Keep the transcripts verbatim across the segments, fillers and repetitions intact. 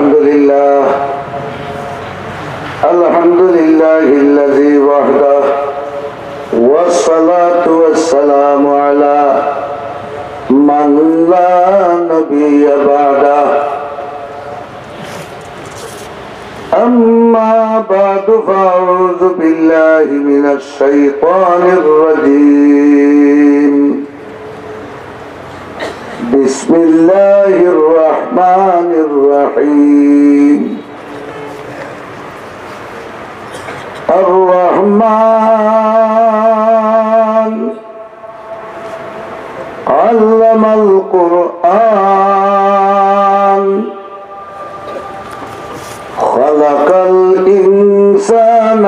الحمد لله. الحمد لله الذي وحده، والصلاة والسلام على من لا نبي بعده. أما بعد، فأعوذ بالله من الشيطان الرجيم. بسم الله الرحمن الرحيم. الرحمن، علم القرآن، خلق الإنسان،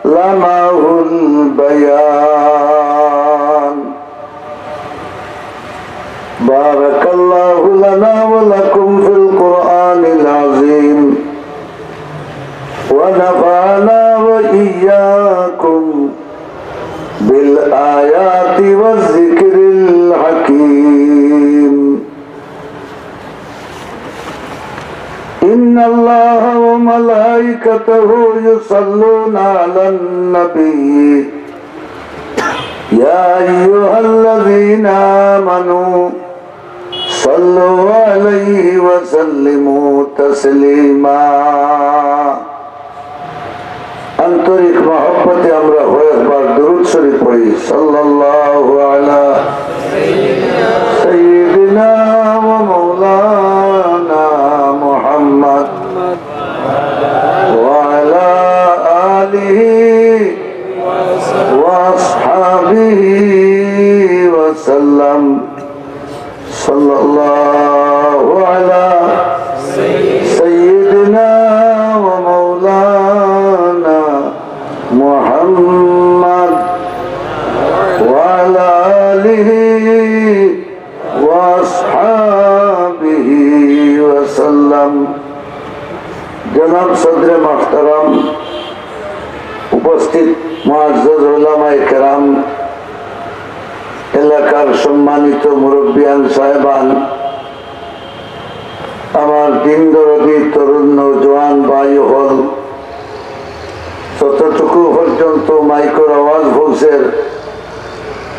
علمه البيان. بارك الله لنا ولكم في القرآن العظيم، ونفعنا وإياكم بالآيات والذكر الحكيم. إن الله وملائكته يصلون على النبي، يا أيها الذين آمنوا صلوا عليه وسلموا تسليما. আন্তরিক মহব্বতে আমরা কয়েকবার দুরূদ শরীফ পড়ি। সাল্লাল্লাহু আলা সাইয়্যিদিনা ওয়া মাওলানা মুহাম্মদ ওয়া আলা আলিহি ওয়া আসহাবিহি ওয়া সাল্লাম। সাল্লাল্লাহু আলা সাইয়্যিদিনা ওয়া মাওলানা মুহাম্মদ ওয়া আলা আলিহি ওয়া আসহাবিহি ওয়া সাল্লাম। জনাব সদরে মুহতারাম, উপস্থিত মুআজ্জাজ উলামায়ে কেরাম, এলাকার সম্মানিত মুরব্বিয়ান সাহেবান, আমার দিন দরদি তরুণ নওজোয়ান ভাই অকল, যতটুকু পর্যন্ত মাইকর আওয়াজ পৌঁছের,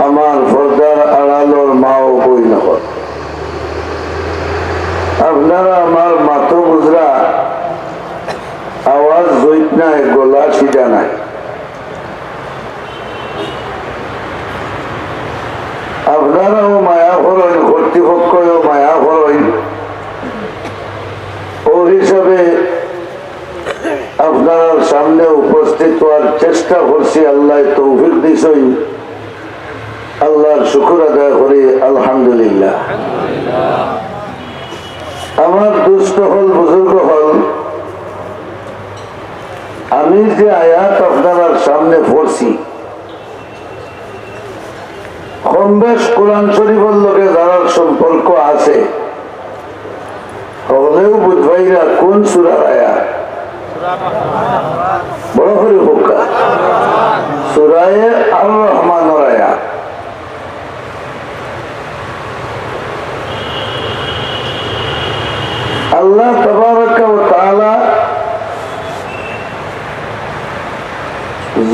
আমার পর্দার আড়ালর মা ও বইন অকল, আপনারা আমার মাতো বুঝরা, আওয়াজ জইত নাই, গলা সিধা নাই। আপনারাও মায়া করইন, কর্তৃপক্ষও মায়া করইন। ও হিসাবে আপনারার সামনে উপস্থিত হওয়ার চেষ্টা করছি, আল্লায় তৌফিক দিছইন। আল্লাহর শুকুর আদায় করি, আলহামদুলিল্লাহ। আমার দুস্ত অকল, বুজুর্গ অকল, আমি যে আয়াত আপনারার সামনে পড়ছি, কম বেশ কোরআন শরীফর লগে যারার সম্পর্ক আছে, হকলেউ বুঝবায়রা কোন সূরার আয়াত। বড় করি কউক্কা। সূরায়ে আর রহমানর আয়াত। আল্লাহ তাবারাকা ওয়া তাআলা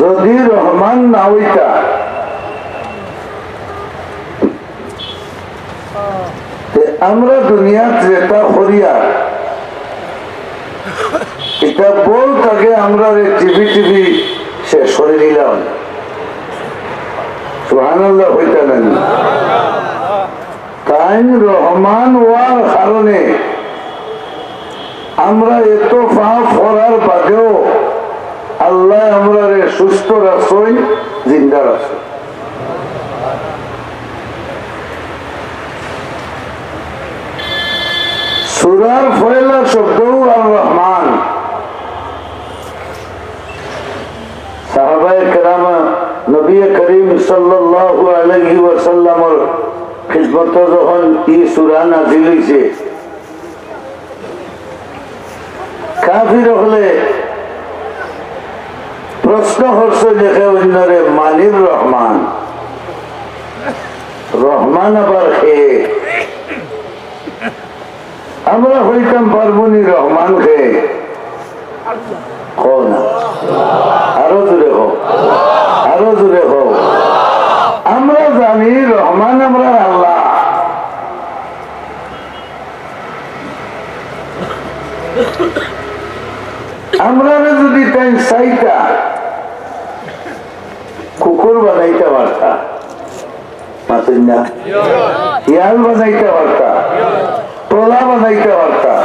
যদি রহমান না অইতা, তে আমরা দুনিয়াত যেতা করিয়ার, ইতা বউত আগে আমরারে টিপি টিপি শেষ করি দিলা। সুবহানাল্লাহ কইতা নানি? তাইন রহমান অওয়ার কারণে আমরা এত পাপ করার বাদেও আল্লায় আমরারে সুস্থ রাখছইন, জিন্দা রাখছইন। সূরার পয়লা শব্দউ আর রহমান। সাহাবায়ে কেরাম নবী করিম সাল্লাল্লাহু আলাইহি ওয়াসাল্লামর খিদমতো যখন ই সূরা নাজিল অইছে, কাফির অকলে প্রশ্ন করছে, দেখে অন্যরে, মানির রহমান, রহমান আবার কে? আমরা কইতাম পারবো নি রহমান কে? কও না। আরো জোরে কও। আরো জোরে কও। আমরা জানি রহমান আমরার আল্লাহ। আমরারে যদি তাইন চাইতা, কুকুর বানাইতা পারতা, মাতইন না? শিয়াল বানাইতা পারতা, টলা বানাইতা পারতা,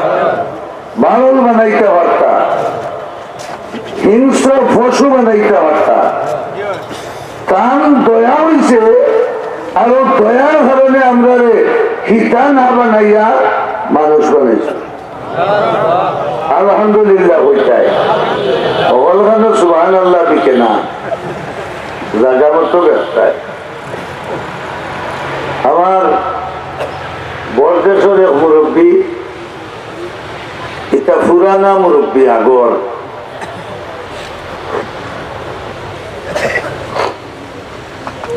বারল বানাইতা পারতা, হিংস্র পশু বানাইতা পারতা। তান দয়া অইছে, আর অউ দয়ার কারণে আমরারে হিতা না বানাইয়া মানুষ বানাইছে। আলহামদুলিল্লাহ কইতায়। হকলখানো সুবহানাল্লাহ দিকে না। জাগা মতো ব্যস্তায়। আমার বড়দেশর এক মুরব্বি, ইতা পুরানা মুরব্বি আগর।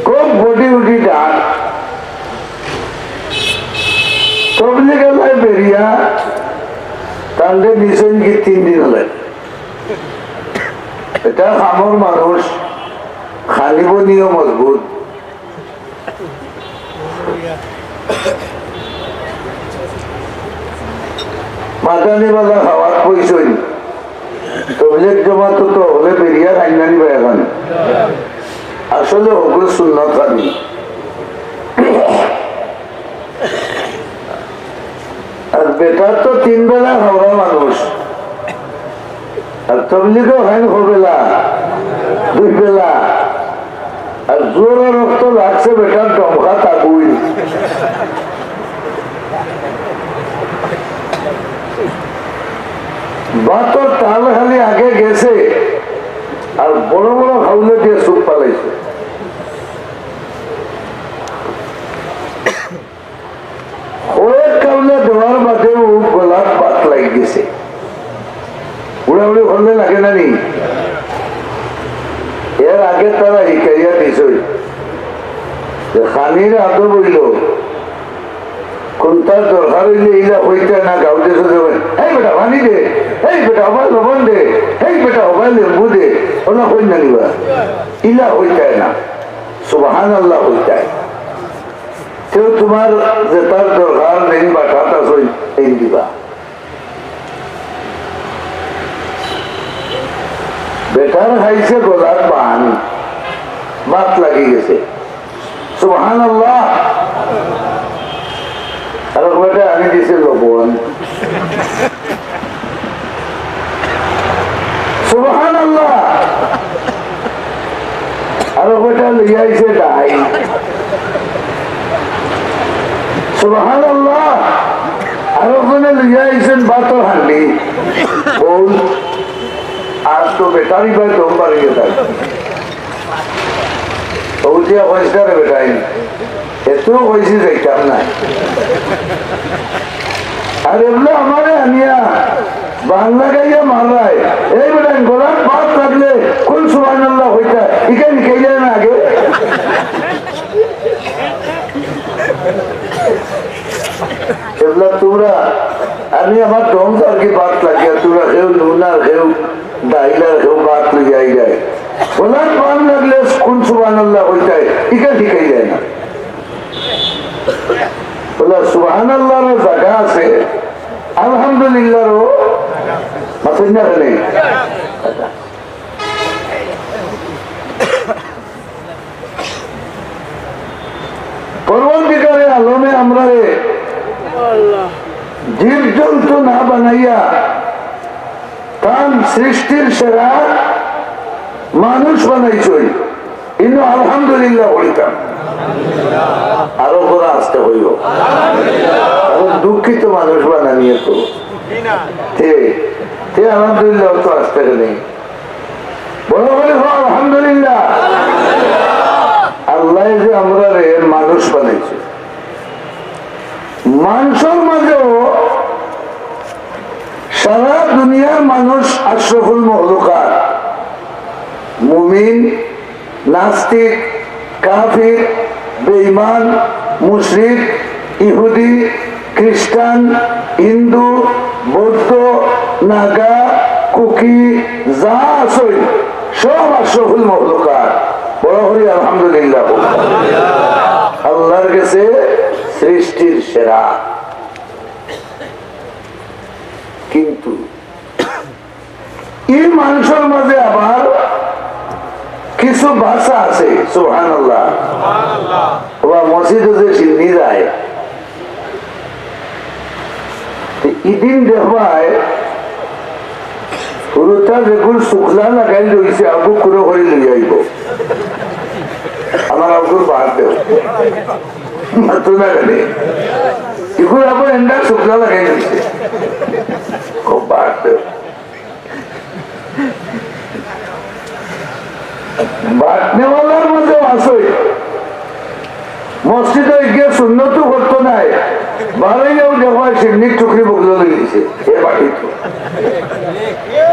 খুব বডি উডি ডাক। তবলিগ আলায় বেরিয়া তানরে নিছইন কি তিন দিন অইল। ইটা কামর মানুষ, খানি বনিও মজবুত। মাদানি বালা খাওয়াত পয়সইন। তবলিগ জমাতো তো হকলে বেরিয়া খাইন না নি বা অখন। আসলে হকল সুন্নত খানি। আর বেটার তো তিন বেলা খাওয়া মানুষ। আর তবলিগও খাইন ক বেলা? দুই বেলা। আর জোয়ান রক্ত লাগছে বেটার দমকা তাকুই। ভাতর থাল খালি আগে গেছে, আর বড় বড় খাউলে দিয়া সুপ ফালাইছে। কয়েক খাউলা দেওয়ার বাদেও গলাত ভাত লাগি গেছে। উড়াউড়ি করলে লাগে না নি? এর আগে তারা হিকাইয়া দিছইন যে খানির আদব অইলো, কুন্তার দরকার অইলে ইলা কইতায় না, গাউতে সদে কইন, "হেই বেটা, পানি দে, হেই বেটা, হবায় লবণ দে, হেই বেটা, হবায় লেম্বু দে।" অলা কইন না নি বা? ইলা কইতায় না, সুবহানাল্লাহ কইতায়। তেউ তুমার যেতার দরকার নেই, বাটাত আছইন, এইন দিবা। বেটার খাইছে গলাত পান, ভাত লাগি গেছে। সুবহানাল্লাহ। আর বেটা আনি দিছে লবণ। সুবহানাল্লাহ। আরো কয়টা লইয়া আইছে ডাইল। সুবহানাল্লাহ। আরো কোনে লইয়া আইছেন ভাতর হান্ডি। বউল, আজ তো বেটারি ভাই দম বাড়ি গেছে। ও দিয়া কইস না রে বেটাই, এত কইছি যাইতাম না। আর এবলা আমারে আনিয়া বাংলা গাইয়া মাররায়, এই বেটাই গলাত ভাত লাগলে কোন সুবহানাল্লাহ কইতা, ইখান কইলে না আগে। এবলা তুমরা, আমি আমার দম আর কি ভাত লাগিয়া, তুমরা কেউ নুন আর কেউ ডাইল আর কেউ ভাত লইয়া আইরায়। গলাত পান লাগলে কোন সুবহানাল্লাহ কইতায়, ইখান শিখাই যায় না। বলে, সুবহানাল্লাহর জাগা আছে, আলহামদুলিল্লাহরও মাতইন না কেনে? পরওয়ারদিগারে আলমে আমরারে জীবজন্তু না বানাইয়া তান সৃষ্টির সেরা মানুষ বানাইছইন। ইনো আলহামদুলিল্লাহ বলিতাম। আরো করা আস্তে কইও। এখন দুঃখিত মানুষ বানানি তো। তে, তে আলহামদুলিল্লাহ তো আস্তে নেই। বড় করি কও, আলহামদুলিল্লাহ। আল্লায় যে আমরারে মানুষ বানাইছে, মানষর মাঝেও সারা দুনিয়ার মানুষ আশরাফুল মখলুকাত, মুমিন, নাস্তিক, কাফির, বেঈমান, মুশরিক, ইহুদি, খ্রিস্টান, হিন্দু, বৌদ্ধ, নাগা, কুকি, যা আছইন, সব আশরাফুল মখলুকাত। বড় করি আলহামদুলিল্লাহ। আল্লাহর গেছে সৃষ্টির সেরা। কিন্তু ই মানষর মাঝে আবার কিছু বাছা আছে, সুবহানাল্লাহ। ওবা মসজিদো যে সিন্নি যায়, তে ইদিন দেখবায়, হুরুতা যেগুর শুকলা লাগাইল রইছে, আবু কুরো করি লই আইবো। আমার আবুর বাদ দেও। মাত্র না কেনে? ইগুর আবার এন্ডা শুকলা লাগাইল রইছে। খুব বাদ দেও। বাটনেওয়ালার মাঝেও আছে। মসজিদো গিয়া সুন্নতও করতো নায়, বারইয়াও দেখবায় সিন্নির টুকরি বগলো লই দিছে, এ বাটিত।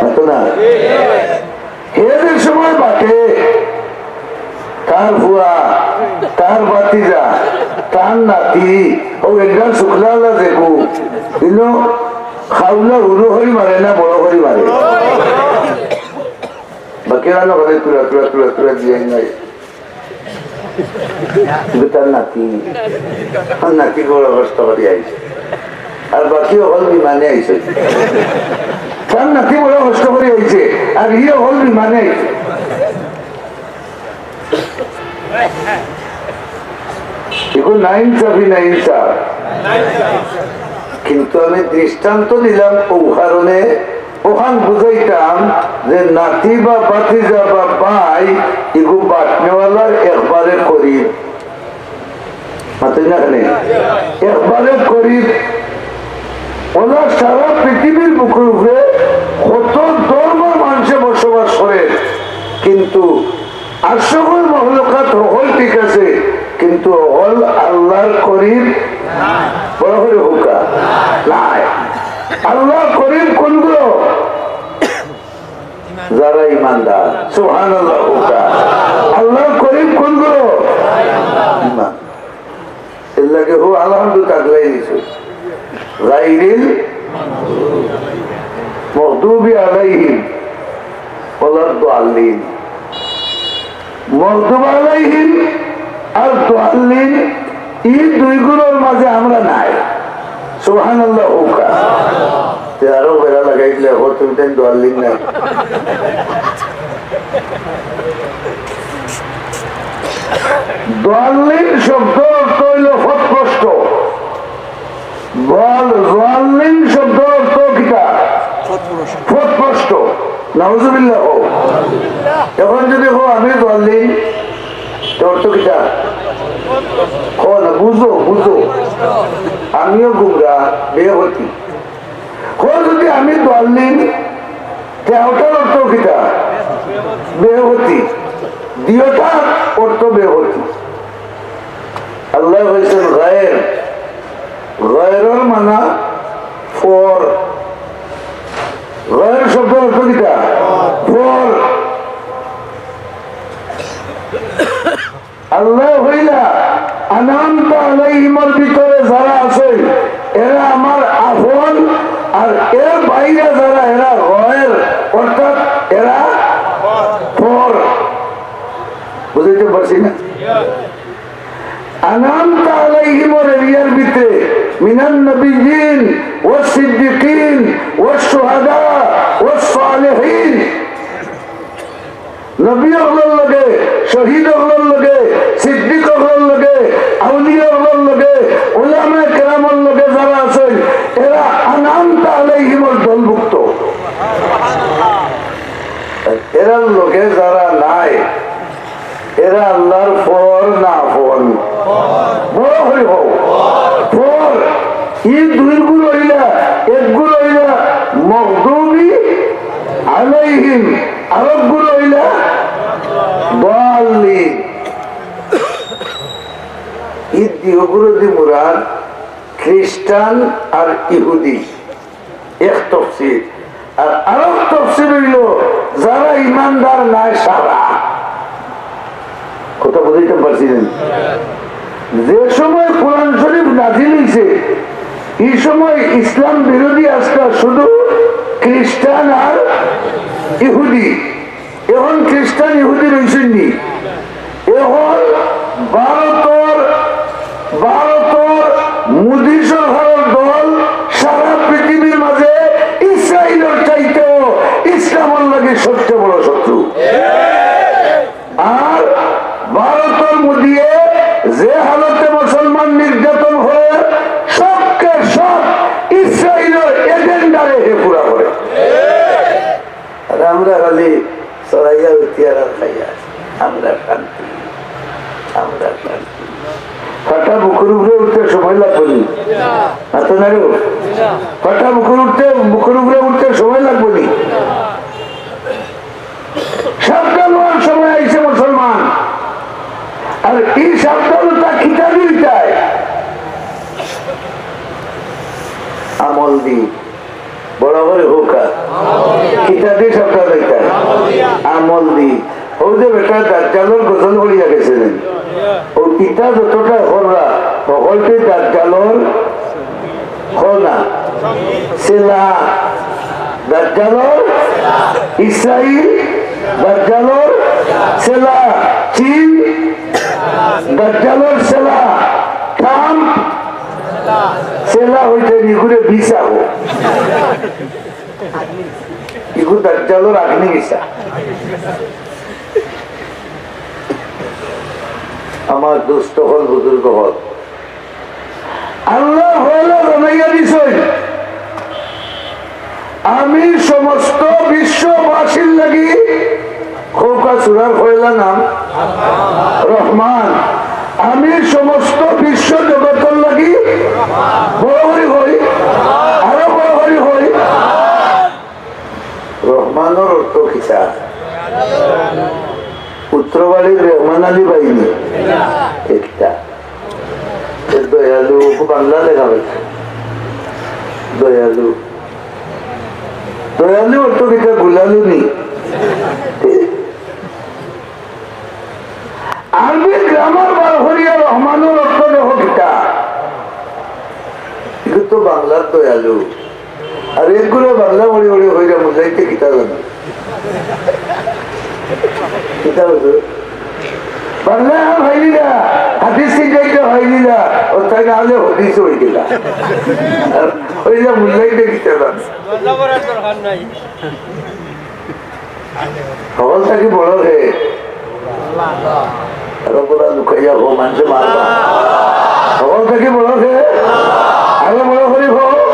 মাতো না? হে যে সময় বাটে, তার ফুয়া, তার ভাতিজা, তার নাতি, ও একজন শুকলালা যেগু, ইনো খাউলা হুরু করি মারে না বড় করি মারে? বাকি রানো করে তুলা, তুলা, তুলা, তুলা দিয়া নাই। কিন্তু তার নাতি, তার নাতি বড় কষ্ট করি আইছে। আর বাকি অকল বিমানে আইছে। তার নাতি বড় কষ্ট করি আইছে, আর ই অকল বিমানে আইছে। ইগু নাইনসাফি, নাইনসাফ। কিন্তু আমি দৃষ্টান্ত দিলাম ও কারণে, ওখান বুঝাইতাম যে নাতি বা ভাতিজা বা ভাই, ইগু বাটনেওয়ালার একবারে করিব। মাতইন না কেনে? একবারে করিব। ওলা সারা পৃথিবীর বুকুর উপরে কত ধর্মর মানষে বসবাস করে, কিন্তু আশরাফুল মখলুকাত হকল ঠিক আছে, কিন্তু হকল আল্লাহর করিব বড় করি কউক্কা নাই। আল্লাহর করিব কোনগুলো? যারা ইমানদার। সুবহানাল্লাহ কউক্কা। আল্লাহর করিব কোনগুলো? ইমান। এর লাগি হো আলহামদু তাগলাই দিছে। গায়রিল মাগদুবি আলাইহিম ওয়ালাদ দাল্লিন। মাগদুব আলাইহিম আর দাল্লিন, ই দুইগুলোর মাঝে আমরা নাই। সুবহানাল্লাহ কউক্কা। তে আরো বেড়া লাগাই দিলে, "ও, তুমি তাই দাল্লিন না।" দাল্লিন শব্দ অর্থ হইল পথভ্রষ্ট। বল, জাল্লিন শব্দ অর্থ কিতা? পথভ্রষ্ট। নাউজুবিল্লাহ কও। এখন যদি কও, "আমি জাল্লিন", তো অর্থ কিতা? কও না, বুঝো, বুঝো। আমিও গুমরা, বেহতি। কও যদি, "আমি জাল্লিন", তে ওটার অর্থ কিতা? বেহতি। দিওটার অর্থ বেহতি। আল্লাহ কইছেন গায়ের, গায়রর মানা পর। গায়র শব্দ অর্থ কিতা? পর। আল্লাহ কইলা, আনআমতা আলাইহিমর ভিতরে যারা আছে, এরা আমার আপন, আর এর বাইরে যারা, এরা গায়র, অর্থাৎ এরা পর। বুঝাইতে পারছি না? আনআমতা আলাইহিমর এরিয়ার ভিতরে মিনান নাবিয়্যিন ওয়াস সিদ্দিকিন ওয়াশ শুহাদা ওয়াস সালিহিন। নবী অকলর লগে, শহীদ অকলর লগে, সিদ্দিক অকলর লগে, আউলিয়া অকলর লগে, উলামায়ে কেরামর লগে যারা আছেন, এরা আনআমতা আলাইহিমর দলভুক্ত। এরার লগে যারা নাই, এরা আল্লাহর পর না আপন? বড় করি কও। পর। ই দুইগুলো অইলা, একগুলো অইলা মগদুবি আলাইহিম, আরকগুলো অইলা দাল্লিন। ই দুইগুলো দি মুরাদ খ্রিস্টান আর ইহুদি। এক তফসির। আর আরক তফসির অইল, যারা ইমানদার নায় সারা। কথা বুঝাইতে পারছি না? যে সময় কোরআন শরীফ নাজিল হইছে, এই সময় ইসলাম বিরোধী আজকাল শুধু খ্রিস্টান আর ইহুদি। এখন খ্রিস্টান ইহুদি রইছইন নি? এখন ভারতর, ভারতর মোদি সরকারর দল সারা পৃথিবীর মাঝে ইসরাইলর চাইতেও ইসলামর লাগি সবচেয়ে বড় শত্রু। আর ভারতর মোদিয়ে যে হালতে মুসলমান নির্যাতন করে, সবকে সব ইসরাইলর এজেন্ডারে হে পুরা করে। আর আমরা খালি চড়াইয়া উঠিয়া আর খাইয়া আছি। আমরা শান্তি, আমরা শান্তি। ফাটা বুকুর উপরে উঠতে সময় লাগবে নি? মাথা নাড়ো। ফাটা বুকুর উঠতে, বুকুর উপরে উঠতে সময় লাগবে নি? সাবধান হওয়ার সময় আইছে মুসলমান। আর এই সাবধানতা কিতা দি অইতায়? আমল দি। বড় করি কউক্কা। কিতা দি সাবধান অইতায়? আমল দি। অউ যে বেটা দাজ্জালর গজল পড়িয়া গেছে নি? অউ ইতা যতটা কররা, হকলটি দাজ্জালর কও না। সেলা। দাজ্জালর ইসরাইল, দাজ্জালর সেলা চীন, দাজ্জালর সেলা ট্রাম্প, সেলা অইতে ইগুরে ভিসা হো। ইগু দাজ্জালর আগ্নি ভিসা। আমার দোস্ত অকল, বুজুর্গ অকল, আল্লায় পয়লা জানাইয়া দিছইন, আমি সমস্ত বিশ্ববাসীর লাগি, কউক্কা সূরার পয়লা নাম রহমান, আমি সমস্ত বিশ্ব জগতর লাগি, বড় করি কই, আরো বড় করি কই, রহমানর অর্থ কিতা? উত্তরবাড়ির রহমান আলী বাহিনী একটা। এ দয়ালু, বাংলা লেখা অইছে। দয়ালু। দয়ালু অর্থ কিতা? গুলালু নি? আরবি গ্রামার বার করিয়া রহমানর অর্থ দেখো কিতা? ইগু তো বাংলার দয়ালু। আর এগুরে বাংলা পড়ি পড়ি কইরা মুল্লাইতে কিতা জানে? কিতা বুঝো? বাংলা আর হইলি না, হাদিস শিখাইতে হইলি না, ও তাই না হলে হদিস হয়ে গেলা। আর হইলে মুল্লাইতে কিতা জানে? বাংলা পড়ার দরকার নাই। হকল থাকি বড় কে? আরো বড় লুকাইয়া কও, মানষে মারবা। হকল থাকি বড় কে? আরো বড় করি কও।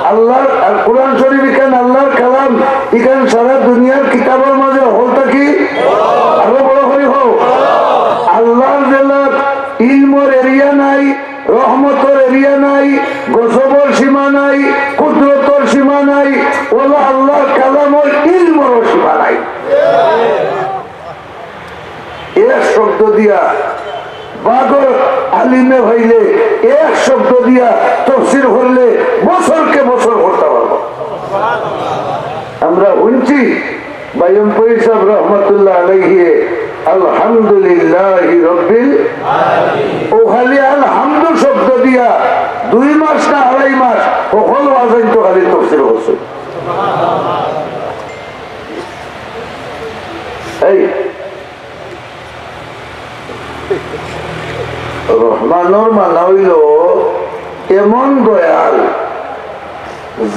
আল্লাহর, আর কোরআন শরীফ ইখান আল্লাহর কালাম, ইখান সারা দুনিয়ার কিতাবর মাঝে হকল থাকি আরো বড় করি কও। আল্লাহর জেলাত ইলমর এরিয়া নাই, রহমতর এরিয়া নাই, গজবর সীমা নাই, কুদরতর সীমা নাই, ওলা আল্লাহর কালামর ইলমরও সীমা নাই। এক শব্দ দিয়া বাগর আলিমে হইলে এক শব্দ দিয়া তফসির করলে বছরকে বছর করতে পারবো। আমরা হুনছি বায়ুমপুরী সাহেব রহমতুল্লাহ আলাইহি, আলহামদুলিল্লাহি রব্বিল, ও খালি আলহামদু শব্দ দিয়া দুই মাস না আড়াই মাস হকল ওয়াজ আনতো খালি তফসির করছে। এই রহমানর মানা অইল এমন দয়াল,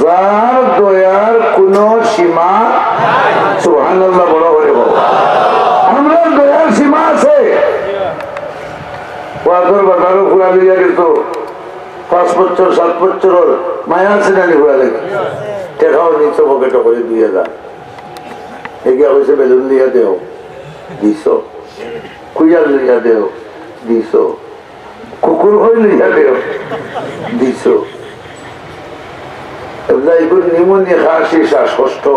যার দয়ার কোনো সীমা। সুবহানাল্লাহ, বড় করে বলো। আমরার দয়ার সীমা আছে। ওয়াজর বাজারো ফুরা লইয়া গেল তো, পাঁচ বছর, সাত বছরর মায়া আছে না নি ফুরা লাগে? টেকাও নিত পকেটো করি দুই হাজার। এগিয়া কইছে, "বেলুন লইয়া দেও।" দিছো। কুইয়ার লইয়া দেও। দিছো। কুকুর হই লইয়া দেও। দিছো। এবলা ইগুর নিমোনিয়া, কাশি, শ্বাসকষ্ট।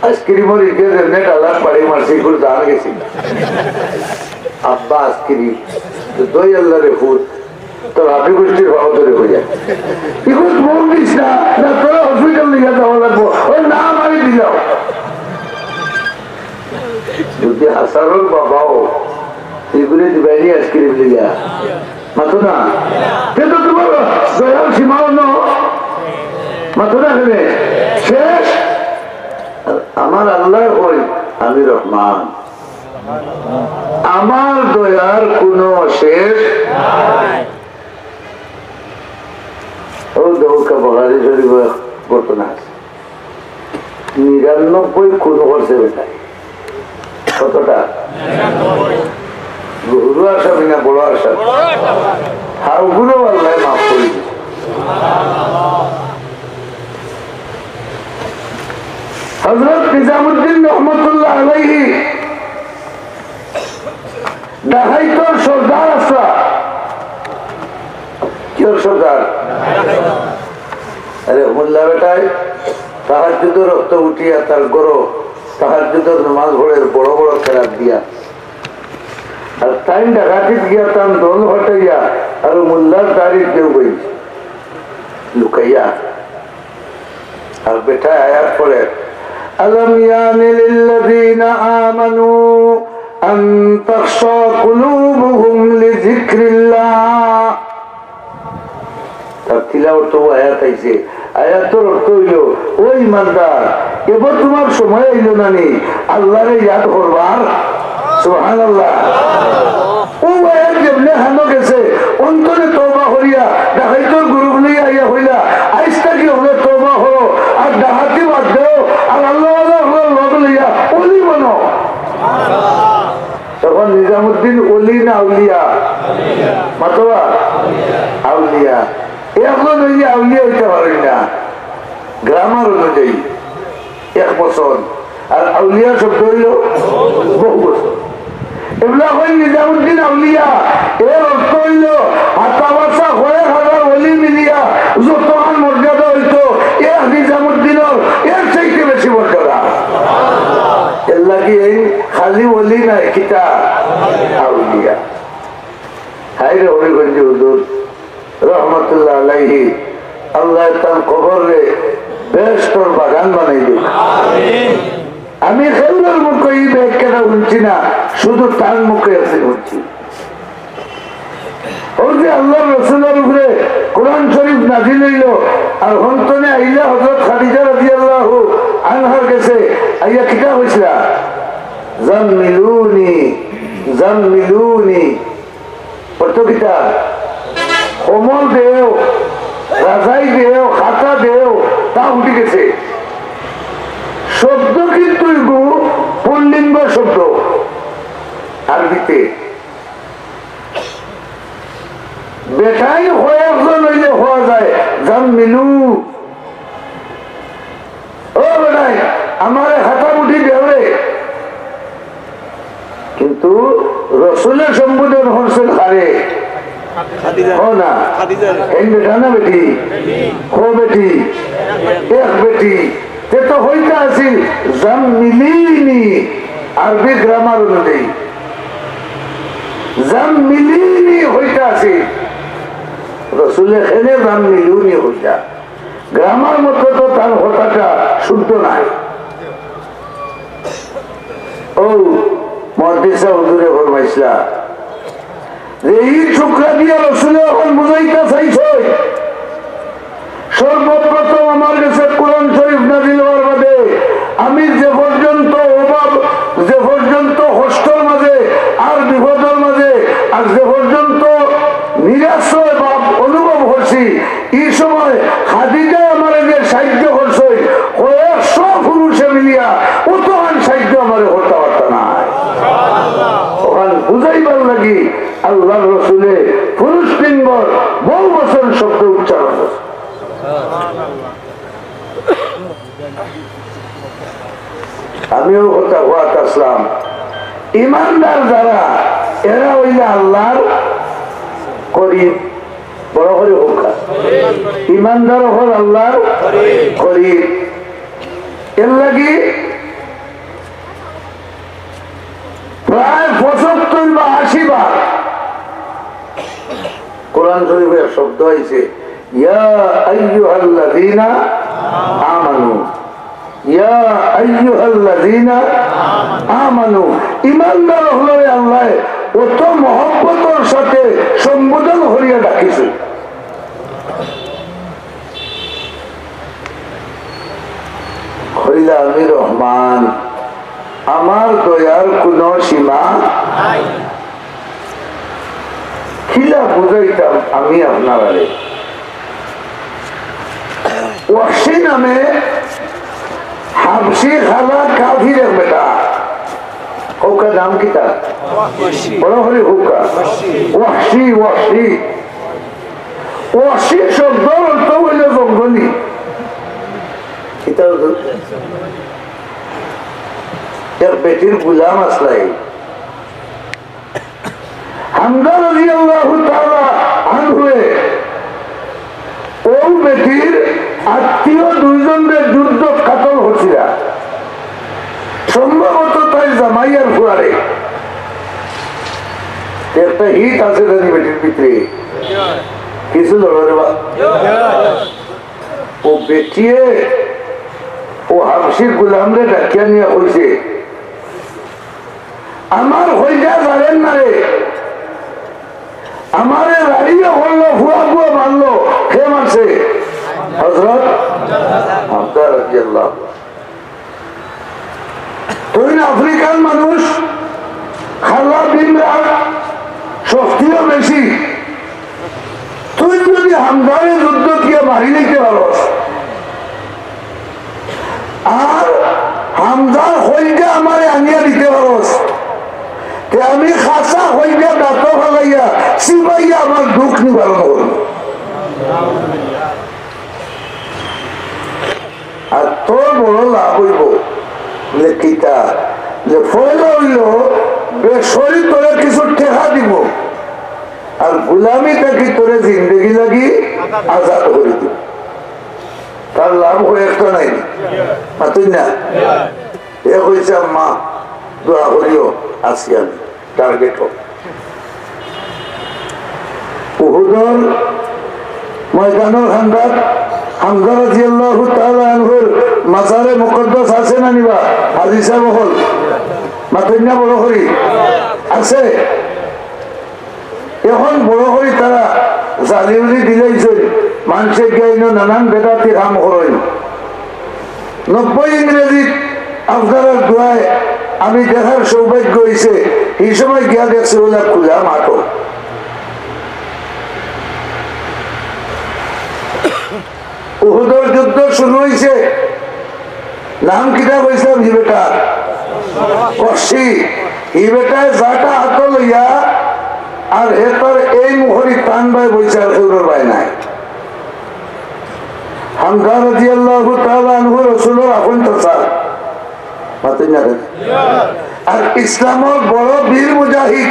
আইসক্রিমর ইগে যেমনে ডালাত বাড়ি মারছে, ইগুর জান গেছে। আব্বা আইসক্রিম। তো দই আল্লাহ রে ফুট। তোর হাবি গোষ্ঠীর ভাব ধরে হইয়া। ইগুত মন দিস না, না তোরা হসপিটাল নিয়ে যাওয়া লাগবো। ওই না আমারে দিলাও। যদি হাসানোর বাবাও, এগুলো দিবাইনি আইসক্রিম লইয়া। মাতো না? কিন্তু তোমার দয়ার সীমা অন্য, মাতো না কেনে? শেষ। আমার আল্লাহ কইন, "আমি রহমান, আমার দয়ার কোনো শেষ নাই।" ও দেখো, বুখারী শরীফে ঘটনা আছে। নিরানব্বই খুন করছে বেটায়। কতটা? হুরু আসামি না বড় আসামি? হাউগুলো আল্লাহ মাফ করে দিছে। হযরত নিজামুদ্দিন রহমতুল্লাহ আলাইহি ডাকাইতর সর্দার আছলা। কিয়র সর্দার? আরে মোল্লা বেটায় তাহাজ্জুদর অক্ত উঠিয়া তার ঘরো তাহাজ্জুদর নামাজ পড়ের বড় বড় কেরাত দিয়া। আর তাইন ডাকাতিত গিয়া তান দল হটাইয়া আর মোল্লার দাড়িত ঢেউ বইছে। লুকাইয়া। আর বেটায় আয়াত পড়ে, "আলাম ইয়ানি লিল্লাযীনা আমানু আন তাখশা কুলুবুহুম লিযিকরিল্লাহ।" তার তিলাওয়াত তো আয়াত আইছে। আয়াতর অর্থ অইলো, "ও ইমানদার, এবার তোমার সময় আইলো না নি আল্লাহরে ইয়াদ করবার?" সুবহানাল্লাহ। ও আয়াত যেমনে কানো গেছে, অন্তরে তওবা করিয়া, ডাকাইতর গ্রুপ লইয়া আইয়া কইলা, "আইজ থাকি হকলে তওবা করো, আর ডাকাতি বাদ দেও, আর আল্লাহওয়ালা হকলর লগ লইয়া অলি বনো।" তখন নিজামুদ্দিন অলি না আউলিয়া? মাতবা? আউলিয়া। এখন অইলে আউলিয়া অইতা পারইন না, গ্রামার অনুযায়ী এক বছর। আর আউলিয়া শব্দ অইলো বহু বছর। এবলা কইন নিজামুদ্দিন আউলিয়া, এর অর্থ অইলো হাতাবাসা কয়েক হাজার অলি মিলিয়া যতখান মর্যাদা অইতো, এক নিজামুদ্দিনর এর চাইতে বেশি মর্যাদা। এর লাগি এই খালি অলি নায়, কিতা? আউলিয়া। হায় রে হবিগঞ্জ হুজুর রহমতুল্লাহ আলাইহি, আল্লাহ তান কবররে বেহেশতর বাগান বানাই দেউক। আমি কেউরর মুখে ই ব্যাখ্যাটা হুনছি না, শুধু তান মুখে আছে হুনছি। অউ যে আল্লাহর রসুলর উপরে কোরআন শরীফ নাজিল অইলো, আর হন্তনে আইলা হযরত খাদিজা রাদিয়াল্লাহু আনহার গেছে, আইয়া কিতা কইছলা? "জাম্মিলুনি, জাম্মিলুনি।" অর্থ কিতা? কম্বল দেও, রাজাই দেও, খাতা দেও, তা উঠি গেছে। শব্দ কিন্তু এগু পুল্লিঙ্গ শব্দ আরবিতে। বেটাইন কয়েকজন অইলে কওয়া যায়, "জাম্মিলু।" ও বেটাইন, আমারে খাতা মুঠি দেও রে। কিন্তু রসুলে সম্বোধন করছেন কারে? খাদিজা। কও না। খাদিজা। হেন বেটা না বেটি? কও বেটি। এক বেটি। তে তো কইতা আছিল, "জাম্মিলিনি", আরবি গ্রামার অনুযায়ী। "জাম্মিলিনি" কইতা আছিল। রসুলে কেনে "জাম্মিলুনি" কইতা? গ্রামার মতো তো তান কথাটা শুদ্ধ নায়। অউ মুহাদ্দিসা হুজুরে ফরমাইছলা যে ই টুকরা দিয়া রসুলে অখন বুঝাইতা চাইছইন, সর্বপ্রথম আমার গেছে কোরআন শরীফ নাজিল অওয়ার বাদে আমি যে পর্যন্ত অভাব, যে পর্যন্ত কষ্টর মাঝে আর বিপদর মাঝে, আর যে পর্যন্ত নিরাশ্রয় ভাব অনুভব করছি, ই সময় খাদিজায় আমারে যে সাহায্য করছইন, কয়েকশো পুরুষে মিলিয়া অতখান সাহায্য আমারে করতা পারতা নায়। অখান বুঝাইবার লাগি আল্লাহর রসুলে পুরুষলিঙ্গর বহু বচন শব্দ উচ্চারণ করছে। আমিও কথা কওয়াত আছলাম, ইমানদার যারা, এরা অইলা আল্লাহর করিব। বড় করি কউক্কা। ইমানদার অকল আল্লাহর করিব। এর লাগি প্রায় পঁচাত্তর বা আশি বার কোরআন শরীফে এক শব্দ আইছে, "ইয়া আইয়ুহাল্লাযীনা আমানু, ইয়া আইয়ুহাল্লাযীনা আমানু।" ইমানদার অকলরে আল্লায় কত মহব্বতর সাথে সম্বোধন করিয়া ডাকিছে। কইলা, "আমি রহমান, আমার দয়ার কোনো সীমা নাই।" কিলা বুঝাইতাম আমি আপনারারে? ওয়াহশী নামে হাবশী কালা কাফির এক বেটা। কউক্কা নাম কিতা? ওয়াহশী। বড় করি কউক্কা। ওয়াহশী। ওয়াহশী, ওয়াহশী। ওয়াহশী শব্দর অর্থ অইলো জঙ্গলি। কিতা অর্থ? এক বেটির গুলাম আছলা। হামজা রাদিয়াল্লাহু তাআলা আনহুয়ে অউ বেটির আত্মীয় দুইজনরে যুদ্ধত কাতল করছিলা। সম্ভবত তাইর জামাই আর ফুয়ারে। একটা হিত আছে জানি বেটির ভিতরে। কিছু লড়ো রে বা। অউ বেটিয়ে অউ হাবশীর গুলামরে ডাকিয়া নিয়া কইছে, "আমার কইলজা জারের না রে, আমারে রাড়িয়ে করলো, ফুয়া ফুয়া মারলো, কে মারছে?" হযরত হামজা রাদিয়াল্লাহু। তুইন আফ্রিকার মানুষ, কালা বিমরা, শক্তিও বেশি। তুই যদি হামজারে যুদ্ধত গিয়া মারি নিতে পারস, আর হামজার কইলজা আমারে আনিয়া দিতে পারস, তে আমি খাসা কইলজা দাঁতো ফালাইয়া চিবাইয়া আমার দুখ নিবারণ করমু। আর তোর বড় লাভ অইবো। বুলে, "কিতা?" বুলে, "পয়লা অইলো, বেশ করি তোরে কিছু টেকা দিমু, আর গুলামি থাকি তোরে জিন্দেগি লাগি আজাদ করি দিমু।" তার লাভ অয় একটা নায়নি? মাতইন না? এ কইছে, "আম্মা, দোয়া করিও, আছি আমি।" টার্গেট অউক। উহুদর ময়দানর কান্দাত হামজা রাদিয়াল্লাহু তাআলা আনহুর মাজারে মুকদ্দাস আছে না নি বা? হাজী সাব অকল, মাতইন না বড় করি। আছে। এখন বড় করি তারা জালি-উলি দিলাইছইন, মানষে গিয়া ইনো নানান বেদাতি কাম করইন। নব্বই ইংরেজিত আপনারার দোয়ায় আমি দেখার সৌভাগ্য অইছে, ই সময় গিয়া দেখছি অলা খুলা মাঠো। উহুদর যুদ্ধ শুরু অইছে, নাম কিতা কইছিলাম হি বেটার? ওয়াহশী। হি বেটায় যাটা আতো লইয়া আর হে তার এইম করি তান বায় বইছে, আর কেউরর বায় নাই। হামজা রাদিয়াল্লাহু তাআলা আনহু রসুলর আপন চাচা। মাতইন না রে। আর ইসলামর বড় বীর মুজাহিদ।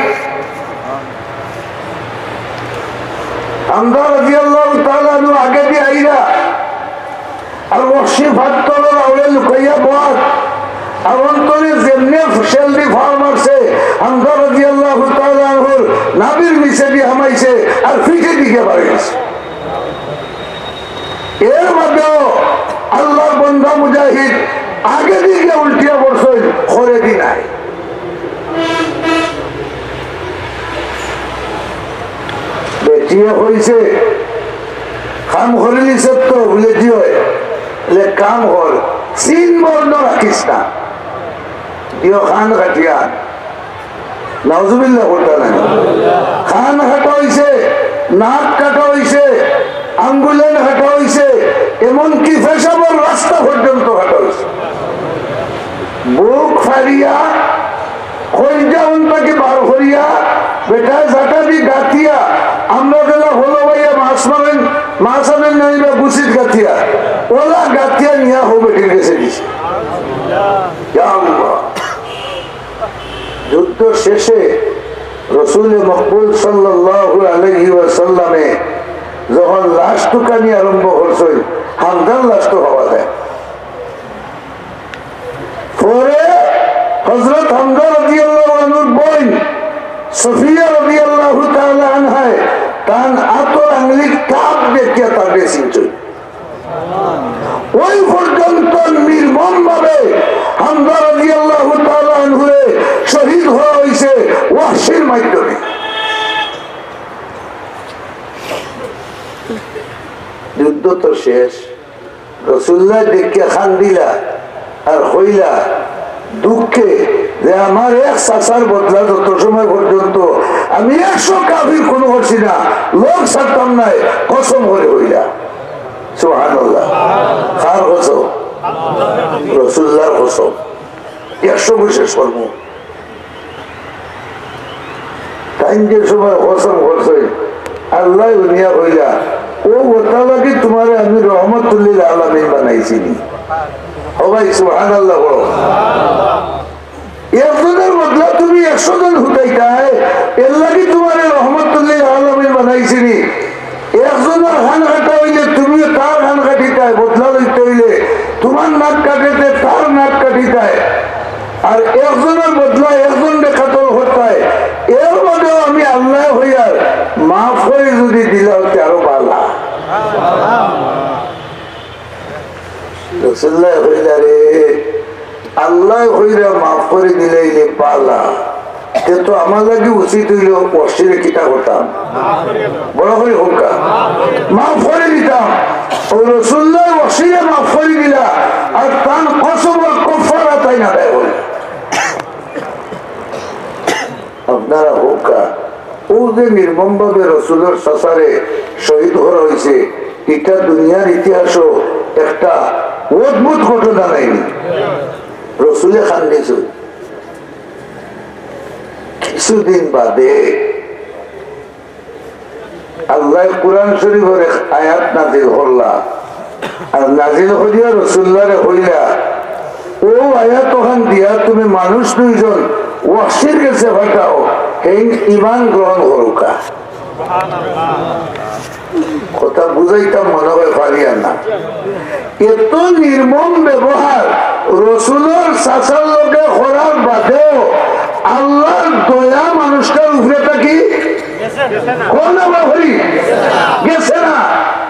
হামজা রাদিয়াল্লাহু তাআলা আনহু আগেদি আইরা, আর ওয়াহশী ফাত্তরর আউরে লুকাইয়া বওয়াত, আর অন্তরে যেমনে শেলদি ফার মারছে, হামজা রাদিয়াল্লাহু তাআলা আনহুর নাভির নিচেদি হামাইছে, আর পিঠেদি গিয়া বাড়ি গেছে। এর বাদেও আল্লাহর বন্দা মুজাহিদ আগেদি গিয়া উল্টিয়া পড়ছইন, খরেদি নাই। বেটিয়ে কইছে, "কাম করিলিছস তো?" বুলে, "জি অয়।" বুলে, "কাম কর, চিন বর্ণ রাখিস না, দিও কান কাটিয়া।" নাউজুবিল্লাহ করতা নায়। কান কাটা অইছে, নাক কাটা অইছে, আঙ্গুলেন কাটা অইছে, এমনকি পেশাবর রাস্তা পর্যন্ত কাটা অইছে। বুক ফাড়িয়া, কইলজা অন থাকি বার করিয়া, বেটায় যাটাদি গাতিয়া, আমরা যেলা হলো বাইয়া মাছ মারেন, মাছ আনেন না, ইবা গুছিত গাতিয়া, অলা গাতিয়া নিয়া হউ বেটির গেছে দিছে। ইয়া আল্লাহ। যুদ্ধ শেষে রসুলে মকবুল সাল্লাল্লাহু আলাইহি ওয়াসাল্লামে যখন লাশ তুকানি আরম্ভ করছইন, হামজার লাশ তো পাওয়া যায়। পরে হযরত হামজা রাদিয়াল্লাহু আনহুর বইন সফিয়া রাদিয়াল্লাহু তাআলা আনহায় তান আতর আঙ্গুলির তাপ দেখিয়া তারে চিনছইন। ওই পর্যন্ত নির্মমভাবে হামজা রাদিয়াল্লাহু তাআলা আনহুরে শহীদ করা অইছে। ওহীর মাধ্যমে। যুদ্ধ তো শেষ। রাসূলুল্লাহ দেখিয়া কান্দিলা আর কইলা দুঃখে যে, "আমার এক চাচার বদলা যত সময় পর্যন্ত আমি একশো কাফির খুন করছি না, লগ ছাড়তাম নায়, কসম করি কইলা।" সুবহানাল্লাহ। কার কসম? রাসূলুল্লাহর কসম। একশো বছর সর্ব তাইন যে সময় কসম করছইন, আল্লায় হুনিয়া কইলা, "ও ওটা লাগি তুমারে আমি রহমতুল্লিল আলামিন বানাইছি নি?" ও ভাই, সুবহানাল্লাহ বলো। একজনর বদলা তুমি একশো জন হুতাইতায়, এর লাগি তুমারে রহমতুল্লিল আলামিন বানাইছি নি? একজনর কান কাটা অইলে তুমিও তার কান কাটিতায়, বদলা লইতে অইলে তুমার নাক কাটিতে তার নাক কাটিতায়। আর একজনর বদলা একজনরে কাতল করতায়, এর বাদেও আমি আল্লায় কইয়ার মাফ করি যুদি দিলাও তে আরো বালা। রাসূলুল্লায় কইলা, "রে, আল্লায় কইরা মাফ করি দিলাইলে বালা, তে তো আমার লাগি উচিত অইলো ওয়াহশিরে কিতা করতাম?" বড় করি কউক্কা, মাফ করি দিতাম। ও রাসূলুল্লায় ওয়াহশিরে মাফ করি দিলা, আর তান কসম আর কাফফারা তাইন আদায় করি। আপনারা কউক্কা, অউ যে নির্মমভাবে রসুলর চাচারে শহীদ করা অইছে, ইটা দুনিয়ার ইতিহাসো একটা অদ্ভুত ঘটনা নায়নি? রসুলে কান্দিছইন। কিছুদিন বাদে আল্লায় কুরআন শরীফর এক আয়াত নাজিল করলা, আর নাজিল করিয়া রসুলুল্লারে কইলা, "অউ আয়াত অখান দিয়া তুমি মানুষ দুইজন ওয়াহশির গেছে পাঠাও, হেইন ঈমান গ্রহণ করউক্কা।" কথা বুঝাইতাম মনে অয় পারিয়ার না। এত নির্মম ব্যবহার রসুলর চাচার লগে করার বাদেও আল্লার দয়া মানুষটার উপরে থাকি কোন বাহরি গেছে না।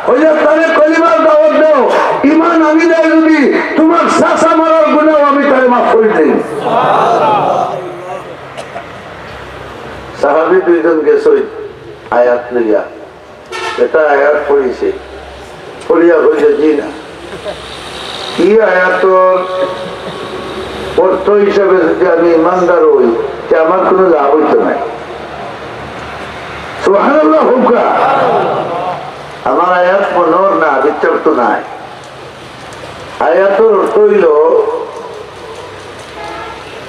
কইলা, "তারে কলিমার দাওয়াত দেও, ঈমান আনি দেয় যুদি, তুমার চাচা মারার গুনাহ আমি তারে মাফ করি দেই।" সাহাবী দুইজন গেছইন আয়াত লইয়া। এটা আয়াত পড়ছে। পড়িয়া কইছে, "জি না।" ই আয়াতর অর্থ হিসাবে যুদি আমি ইমানদার অই, তে আমার কুনু লাভ অইতো নায়। সুবহানাল্লাহ কউক্কা। আমার আয়াত মনর না, বিচার তো নাই। আয়াতর অর্থ অইলো,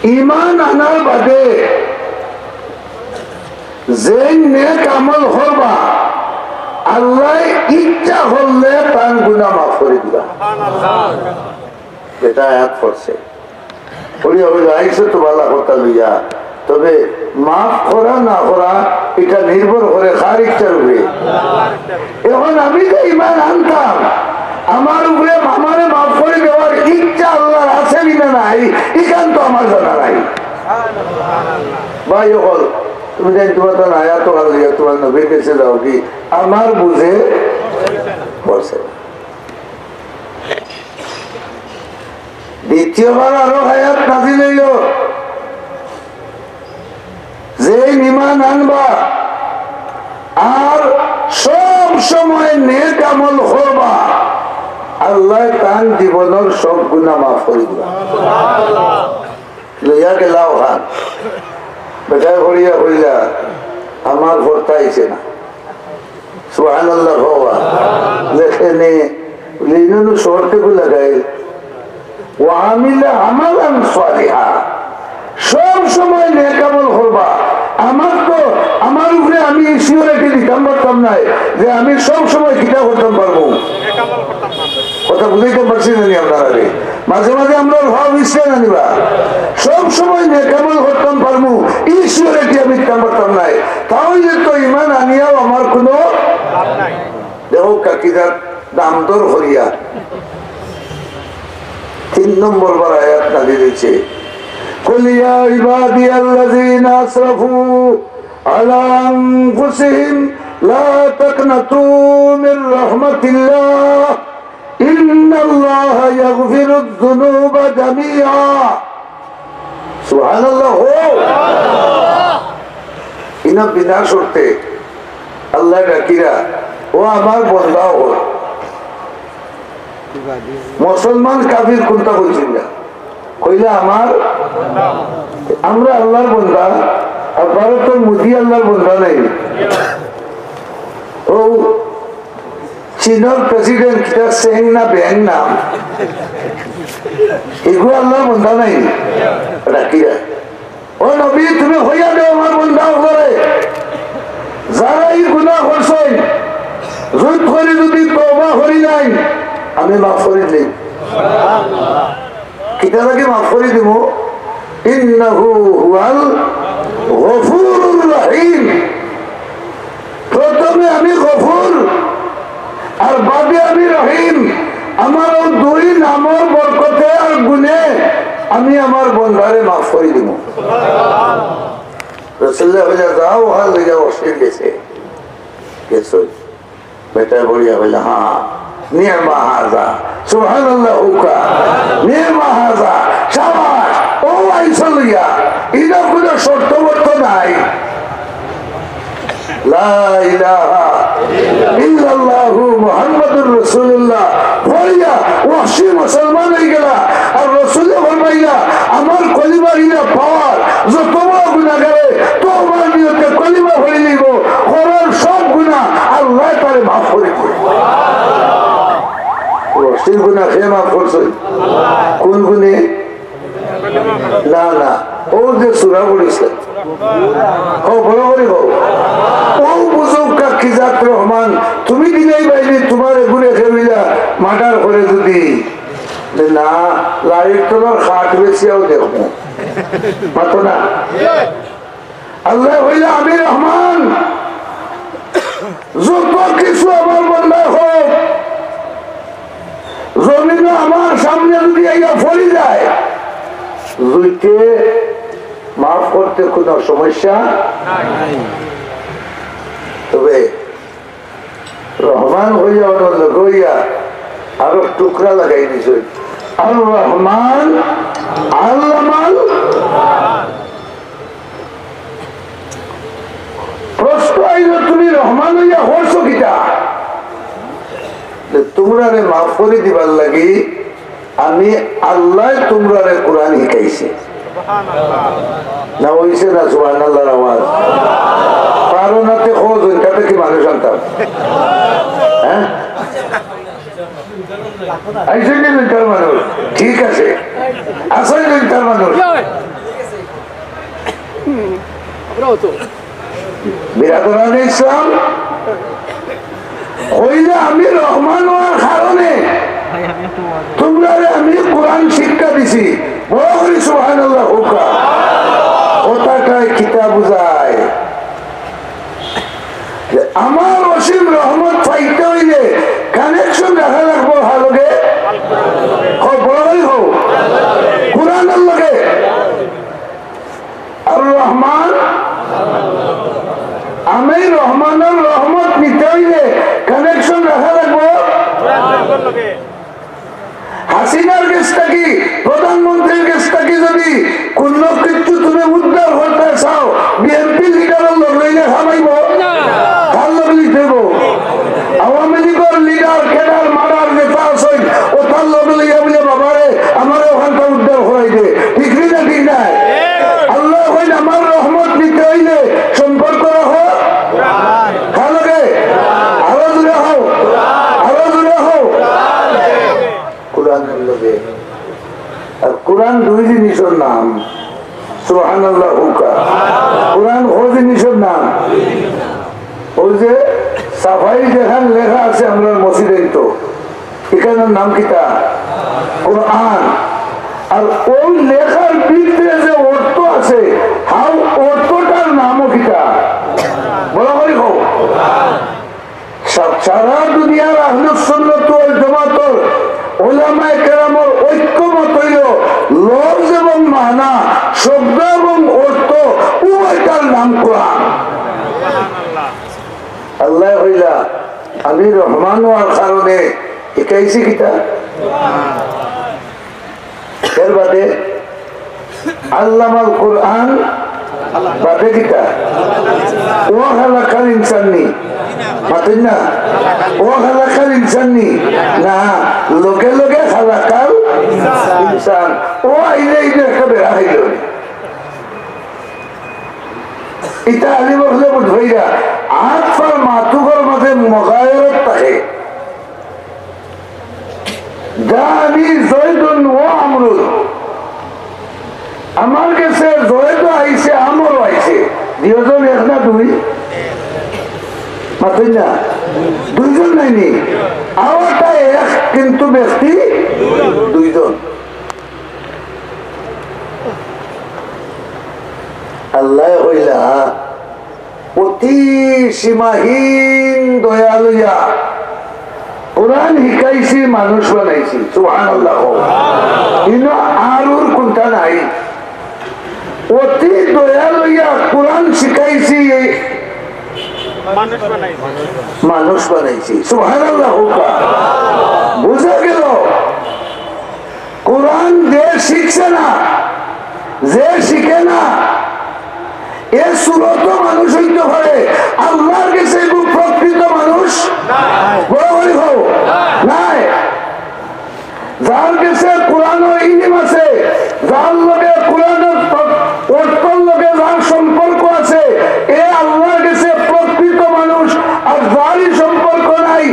ইমান আনার বাদে যে নেক আমল করবা, আল্লায় ইচ্ছা করলে তার গুনাহ মাফ করি দিবা। এটা আয়াত পড়ছে। পড়িয়া কইলো, "আইছো তো ভালা কথা লইয়া, তবে মাফ করা না করা এটা নির্ভর করে কার ইচ্ছার উপরে।" এখন আমি যে ইমান আনতাম, আমার উপরে আমারে মাফ করি দেওয়ার ইচ্ছা আল্লার আছে কি না নাই, ইখান তো আমার জানা নাই। ভাই অকল, তুমি জানি তুমার তো আয়াত তো ভালা লইয়া তুমার নবীর গেছে যাওগি, আমার বুঝে পড়ছে না। দ্বিতীয়বার আরো আয়াত নাজিল অইলো, যে ইমান আনবা আর সব সময় নেক আমল করবা, আল্লায় তান জীবনর সব গুনাহ মাফ করি দিবা। লইয়া গেলা অখান। বেটায় করিয়া কইলা, "আমার পড়তা আইছে না।" সুবহানাল্লাহ কওয়া। লেখে নে, লিনুনু শর্তে কো লাগাইল। "ওয়া আমিলা আমালান সালিহা।" সব সময় নেক আমল করবা। আমার তো, আমার উপরে আমি সিওরিটি দিতাম পারতাম নায় যে আমি সব সময় কিতা করতাম পারমু। কথা বুঝাইতাম পারছি না নি আপনারারে? মাঝে মাঝে আমরার ভাব ইসলাম আনিবা। সব সময় নেক আমল করতাম পারমু, ই সিওরিটি আমি দিতাম পারতাম নায়। তাইলে তো ইমান আনিয়াও আমার কুনু লাভ নাই। দেখো কাকিদার দাম দর করিয়া তিন নম্বর বার আয়াত নাজিল অইছে, "কুল ইয়া ইবাদিয়াল্লাযীনা আসরাফু আলা আনফুসিহিম লা তাকনাতু মির রাহমাতিল্লাহ।" ইন্নাল্লাহা ইয়াগফিরুয যুনুবা জামিআ। সুবহানাল্লাহ। হো। বিনা শর্তে আল্লায় ডাকিরা, "ও আমার বন্দা অকল।" মুসলমান কাফির কুনটা কইছইন না, কইলা, "আমার, আমরা আল্লার বন্দা।" আর ভারতর মোদি আল্লার বন্দা নায়নি? অউ চীনর প্রেসিডেন্ট কিতা সেং না ব্যাং নাম, এগু আল্লার বন্দা নায়নি? ডাকিরা, "ও নবী, তুমি কইয়া দেও আমার বন্দা অকলরে, যারা ই গুনা করছইন, জুইত করি যুদি তওবা করিলাইন, আমি মাফ করি দেই।" কিতা লাগি মাফ করি দিমু? ইন্নাহু হুয়াল গফুরুর রহিম। প্রথমে আমি গফুর, আর বাদে আমি রহিম। আমার অউ দুই নামর বরকতে আর গুণে আমি আমার বন্দারে মাফ করি দিমু। রাসুলুল্লায় কইলা, "যাও, হাল লইয়া অশির গেছে।" গেছে। বেটায় বড়িয়া কইলা, "হ্যাঁ, নি'মা হাজা।" সুবহানাল্লাহ কউক্কা। "নি'মা হাজা।" শাবাশ। অউ আইছো লইয়া। ইনো কুনু শর্ত বর্ত নাই। লা ইলাহা ইল্লাল্লাহু মুহাম্মাদুর রাসুলুল্লাহ। বড়িয়া ওয়াহশি মুসলমান অইগেলা। আর রাসুলে ফরমাইলা, "আমার কলিমার ইলা পাওয়ার, যত বড় গুনাগারে তওবার নিয়তে কলিমা পড়ি লইবো, করর সব গুনা আল্লায় তারে মাফ করি দিবো।" ওয়াহশির গুনা কে মাফ করছে? কুন গুনে? না, না, অউ যে সূরা পড়ছে। অউ বড় করি কও। অউ বুঝউক্কা কি জাত রহমান, তুমি দিলাই বাইনি তুমার এগুরে কেউ ইলা মার্ডার করে যুদি। যে না, লাড়ির তলর খাট বেচিয়াও দেখমু। মাতো না। আল্লায় কইলা, "আমি রহমান, যত কিছু আমার বন্দার হউক, জমিনো আমার সামনে যুদি আইয়া পড়ি যায়, জুইতে মাফ করতে কুনু সমস্যা নাই।" তবে রহমান কইয়া অনো লগে অইয়া আরো টুকরা লাগাই দিছইন। আর রহমান আল্লামাল। প্রশ্ন আইলো, "তুমি রহমান অইয়া করছো কিতা?" যে তুমরারে মাফ করি দিবার লাগি আমি আল্লায় তুমরারে কুরআন শিখাইছি। না অইছে না সুবহানাল্লাহর আওয়াজ? পারো না তে কও, জনতা থাকি মানুষ আনতাম। হ্যাঁ? আইছইন নি জনতার মানুষ? ঠিক আছে। আছইন জনতার মানুষ। বিরাদরানে ইসলাম, কইলা, "আমি রহমান অওয়ার কারণে তুমরারে আমি কুরআন শিক্ষা দিছি।" বড় করি সুবহানাল্লাহ কউক্কা। কথাটায় কিতা বুঝায়? যে আমার অসীম রহমত পাইতে অইলে connection রাখা লাগবো কার লগে? কও, বড় করি কও। কুরআনর লগে। আর রহমান, আমি রহমানর রহমত নিতে অইলে connection রাখা লাগবো। হাসিনার গেছ থাকি, প্রধানমন্ত্রীর গেছ থাকি যুদি কুনু কিচ্ছু তুমি উদ্ধার করতায় চাও, বিএনপি লিডারর লগ লইলে কাম অইবো? কার লগ লইতে অইবো? আওয়ামী লীগর লিডার, ক্যাডার, মার্ডার নেতা আছইন, অতার লগ লইয়া বুলে, "বাবারে, আমারে অখানতা উদ্ধার করাই দে।" ঠিক নি না? ঠিক নায়? আল্লায় কইন, "আমার রহমত নিতে অইলে সম্পর্ক রাখো কার লগে?" আরো জোরে কও, আরো জোরে কও। কুরআনর লগে। আর কুরআন দুই জিনিসর নাম। সুবহানাল্লাহ কউক্কা। কুরআন কয় জিনিসর নাম? অউ যে সাফাই যেখান লেখা আছে আমরার মসজিদে তো, ইখানর নাম কিতা? কুরআন। আর অউ লেখার ভিতরে যে অর্থ আছে, হাউ অর্থটার নামও কিতা? বড় করি কও। সা-, সারা দুনিয়ার আহলুস সুন্নাত ওয়াল জামাতর উলামায়ে কেরামর ঐক্যমত অইলো, লফজ এবং মানা, শব্দ এবং অর্থ, উভয়টার নাম কুরআন। আল্লায় কইলা, "আমি রহমান অওয়ার কারণে শিখাইছি কিতা?" এর বাদে আল্লামাল কুরআন বাদে কিতা? ও খালাকাল ইনসান নি? মাতইন না? ও খালাকাল ইনসান নি? না, লগে লগে খালাকাল ইনসান। ও আইলে ইনো একটা বেড়া খাইল। ইটা আলিম অকলে বুঝইরা, আতফ আর মাতুফর মাঝে মুগায়ারাত থাকে। জাআনি যাইদুন ওয়া আমরুন। আমার গেছে যায়েদও আইছে, আমরও আইছে। দুইজন এক না দুই? মাতইন না? দুইজন নায়নি? আওয়াটা এক, কিন্তু ব্যক্তি দুইজন। আল্লায় কইলা, অতি সীমাহীন দয়া লইয়া কোরআন শিকাইছি, মানুষ বানাইছি। সুবহানাল্লাহ। ইনো আর ওর কুন্তা নাই। অতি দয়া লইয়া কোরআন শিকাইছি, মানুষ বানাইছি। সুবহানাল্লাহ। বুঝা গেল? কোরআন যে শিখছে না, যে শিখে না, এ সুরত মানুষ হইতে পারে, আল্লাহর গেছে এগু প্রকৃত মানুষ বড় করি হও নাই। যার গেছে কোরআন ও ইলিম আছে, যার লগে কোরআনের অর্থর লগে যার সম্পর্ক আছে, এ আল্লাহর গেছে প্রকৃত মানুষ। আর যারই সম্পর্ক নাই,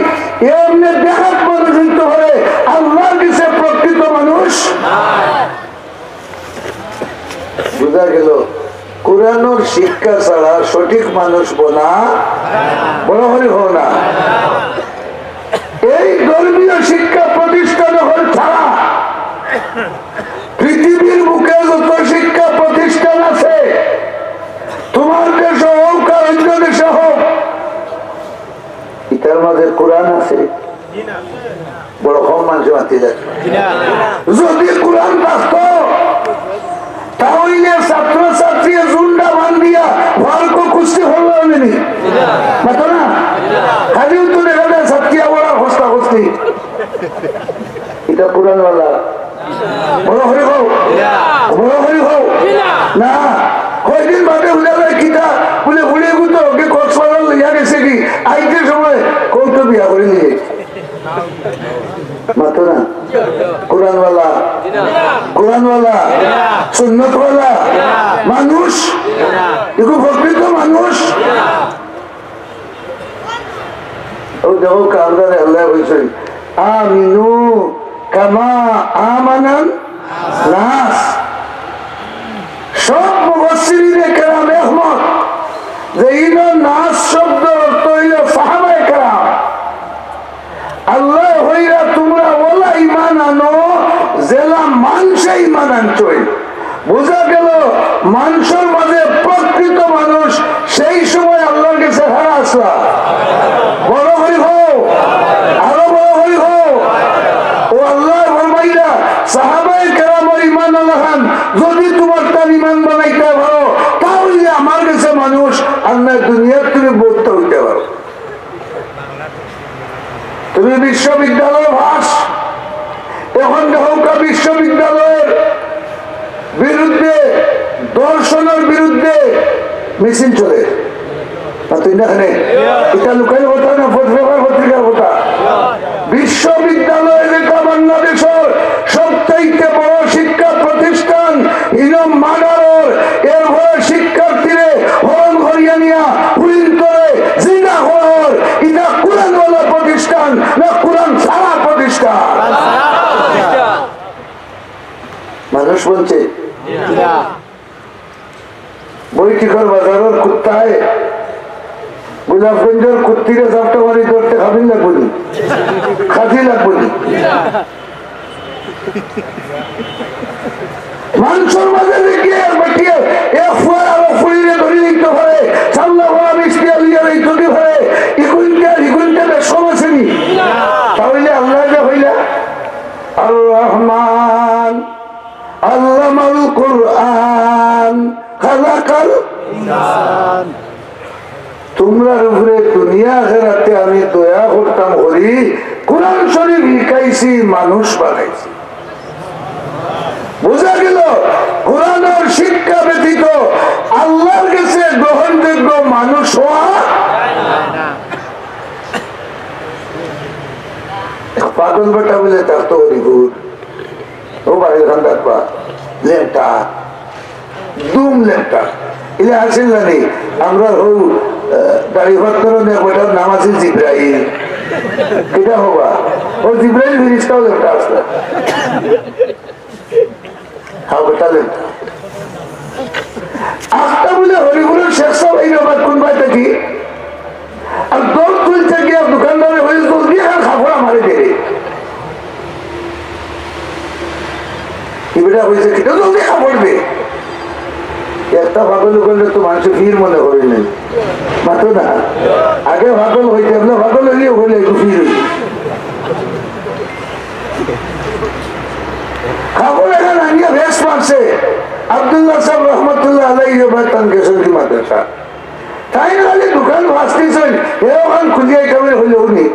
এ এমনি দেখাত মানুষ হইতে পারে, আল্লাহর গেছে প্রকৃত মানুষ। বুঝা গেল, কোরআনর শিক্ষা ছাড়া সঠিক মানুষ বনা বড় হলে হও না। এই ধর্মীয় শিক্ষা প্রতিষ্ঠান হল ছাড়া পৃথিবীর বুকে যত শিক্ষা প্রতিষ্ঠান আছে, তোমার দেশে হোক আর অন্য দেশে হোক, ইতার মাঝে কোরআন আছে? বড় কম মানুষ মাতি যায়। যদি কোরআন থাকতো, তাহলে ছাত্র ছাত্রী জুন্ডা বান্ধিয়া ফারুক কুস্তি হল হইনি। মাতো না? খালিও তো দেখা যায় ছাত্রী আবার হস্তা হস্তি। ইটা কোরআনওয়ালা। বড় হরি হও। বড় হরি হও। না। কয়দিন বাদে হুনা যায় কিতা, বুলে, বুলে গু তো ওকে কক্সবাজার লইয়া গেছে কি, আইতে সময় কৌটো বিয়া করে নিয়ে। মাতো না। কোরআনওয়ালা। কোরআনওয়ালা। সুন্নতওয়ালা। মানুষ। এগু প্রকৃত মানুষ। ও দেখো, কারদারে আল্লাহ বলছেন, "আমিনু কামা আমানান নাস।" সব মুফাসসিরিনে কেরাম একমত যে ইনো নাস শব্দ অর্থ হইল সাহাবায়ে কেরাম। আল্লাহ হইরা তোমরা ওলা ইমান আনো, যেলা মানষে ইমান আনছইন। বুঝা গেল, মানষর মাঝে প্রকৃত মানুষ সেই সময় আল্লাহর গেছে হারা আসলা। বড় করি হও, আরো বড় করি হও। ও আল্লাহ ফরমাইলা, সাহাবায়ে কেরামর ইমান আলাখান যদি তোমার তান ইমান বানাইতে পারো, তাহলে আমার গেছে মানুষ, আর না দুনিয়ার তুমি বক্তা হইতে পারো। তুমি বিশ্ববিদ্যালয় পাস, এখন দেখো বিশ্ববিদ্যালয়ের বিরুদ্ধে, দর্শনের বিরুদ্ধে মিছিল চলে। আর তুই না এখানে, এটা লোকাল কথা না, পত্রিকার, পত্রিকার কথা। বিশ্ববিদ্যালয় যেটা বাংলাদেশের সবচাইতে বড় শিক্ষা প্রতিষ্ঠান, ইনো মার্ডারর, এরপরে শিক্ষার্থীরে হরণ করিয়া নিয়া পুলিশ করে জিন্দা করার, এটা কোরআনওয়ালা প্রতিষ্ঠান না কোরআন ছাড়া প্রতিষ্ঠান? মানুষ বলছে, বৈঠকর বাজারর কুত্তায় গোলাপগঞ্জর কুত্তিরে জাপটা মারি ধরতে খাবিল লাগবো নি? খাজি লাগবো নি? মানষর মাঝে দেখিয়ে আর বেটিয়ে এক ফুয়া আর ফুড়িরে ধরি নিতে পারে, চাল্লা ভরা মিষ্টি আলিয়া নিতে পারে, ইগুইনতে আর ইগুইনতে বেশ কম আছে নি? তাহলে আল্লাহ যে হইলা, আর রহমান, আল্লামাল কুরআন, খালাকাল ইনসান। তোমরার উপরে দুনিয়া আখেরাতে আমি দয়া করতাম করি, কোরআন শরীফ শিখাইছি, মানুষ বানাইছি। বুঝা গেল, কোরআনের শিক্ষা ব্যতীত আল্লাহ বেটা বলে তার তো হরিপুর। ও বাড়ির খান দেখবা, লেংটা, দুম লেংটা। ইলে আসিল না নি? আমরা হউ, আহ, দাড়ি ফাত্তর অনেক বেটার নাম আছে জিব্রাইল। কিতা হবা? ও জিব্রাইল ফিরিস্তাও লেংটা আসলে। হ্যাঁ, বেটা লেংটা। আখতা বলে হরিপুরর শেখ সাব এই ব্যাপার কোন বাড়িতে কি? আর দৌড় তুলছে গিয়া দোকানদারে হয়ে জলদি আর কাপড় আমারে দে রে। ইবরা হয়েছে কি? তো জলদি কাপড় দে। একটা পাগল করলে তো মানুষ পীর মনে করে নেই। মাত্র না। আগে পাগল হইতে, আমরা পাগল হইলে ওখানে একটু পীর হইতে। কাপড় এখানে আনিয়া বেশ মারছে। আব্দুল্লাহ সাহেব রহমতুল্লাহ আলাইহি ওয়া তান গেছেন কি মাদ্রাসা। তাই না খালি দোকান ভাসতেছেন, এ ওখান খুলিয়া এটা বের হইল উনি।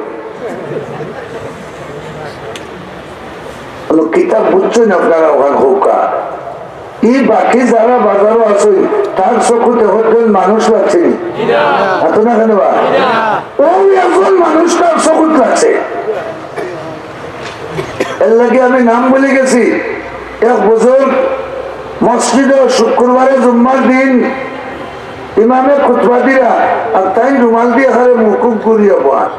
বলো, কিতাব বুঝছেন আপনারা ওখান হোকা? এই বাকি যারা বাজারও আছেন, তার চকুতে হকল মানুষ লাগছে নি? এত না কেন বা? ও একজন মানুষ তার চকুত লাগছে। এর লাগি আমি নাম বলে গেছি। এক বুজুর্গ মসজিদে শুক্রবারে জুম্মার দিন ইমামে খুতবা দিরা, আর তাই রুমাল দিয়ে হারে মুকুব করিয়া বয়া।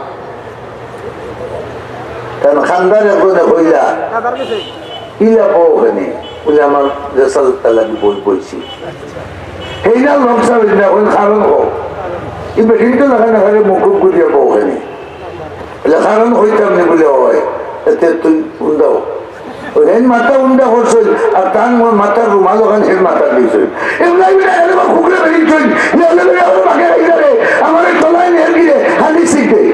তান খান্দার একজনে কইলা, "ইলা বউ কেনে?" বলে, "আমার রেসালতা লাগি বই বইছি।" হেইনা লমসা হইল না, এখন কারণ হোক। এই বেটিন তো লাগানো হারে মুকুব করিয়া বউ কেনে? বলে, "কারণ হইতাম নি।" বলে, "ওই, এতে তুই উন্দাও।" ওই হেন মাথা উন্ডা করছিল, আর তার মা-, মাথার রুমাল ওখানে হেন মাথা দিয়েছিল। এগুলাই বেটা এলে বা খুকরে বেরিয়েছিল, যে এলে বেটা ওরা বাকি রাখি যাবে, আমার এই তলায় নেহের গিরে, হালি শিখবে।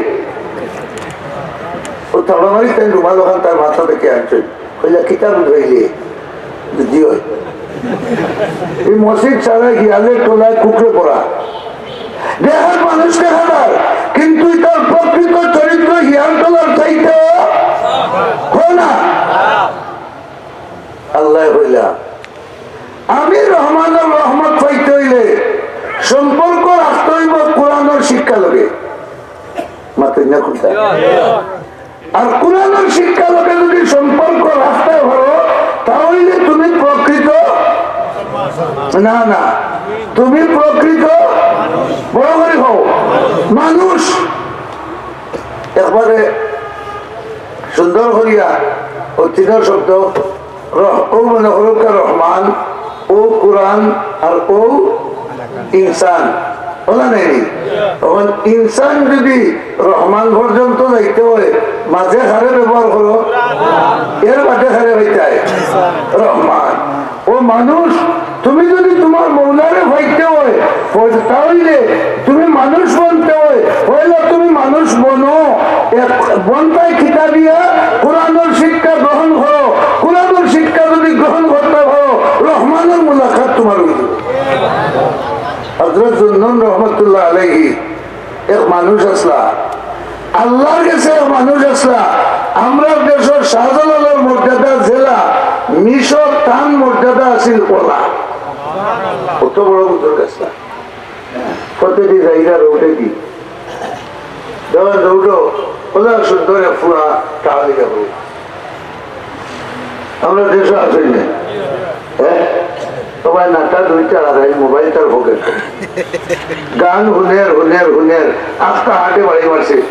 ও তালা মারি তাই রুমাল ওখান তার মাথা থেকে আনছিল। কইলা, "কিতাব ধইলে?" বুঝি হয়। এই মসজিদ ছাড়া হিয়ালের তলায় কুকুরে পড়া। দেখার মানুষ দেখা যায়, কিন্তু তার প্রকৃত চরিত্র হিয়াল তলার চাইতে হয় না। আল্লাহ কইলা, আমি রহমানের রহমত পাইতে হইলে সম্পর্ক রাখতে হইব কোরআনের শিক্ষা লগে। মাতইন না কথা। আর কোরআনের শিক্ষা লগে যদি সম্পর্ক রাখতে পারো, তাহলে তুমি প্রকৃত, না, না, তুমি প্রকৃত বড় করে হও মানুষ। একবারে সুন্দর করিয়া ও তিনর শব্দ, রহ-, ও মনে করুক রহমান, ও কোরআন, আর ও ইনসান। ওলা নেই? তখন ইনসান যদি রহমান পর্যন্ত যাইতে হয়, মাঝে কারে ব্যবহার করো, এর বাদে কারে হইতে হয়? রহমান। ও মানুষ, তুমি যদি তোমার মৌলারে পাইতে হয়, তাহলে তুমি মানুষ বনতে হয়, পয়লা তুমি মানুষ বনো। এক বনতায় কিতাবিয়া কোরআনের শিক্ষা গ্রহণ করো। কোরআনের শিক্ষা যদি গ্রহণ করতে পারো, রহমানের মুলাকাত তোমার হইল। হযরত জুন্নুন রহমতুল্লাহ আলাইহি এক মানুষ আসলা, আল্লাহর গেছে এক মানুষ আসলা। আমরার দেশর শাহজালালর মর্যাদা যেলা, মিশর তান মর্যাদা আছিল ওলা। অত বড় বুজুর্গ আসলা। ফতেদি যাইরা রোডেদি। দৌড় দৌড়ো, ওলা সুন্দর এক ফুয়া তাহলে যাবো। আমরা দেশে আছি না। হ্যাঁ? সবাই নাটা দুইটা আর এই মোবাইল তার পকেট। গান হুনের, হুনের, হুনের, আস্তা হাটে বাড়ি মারছে।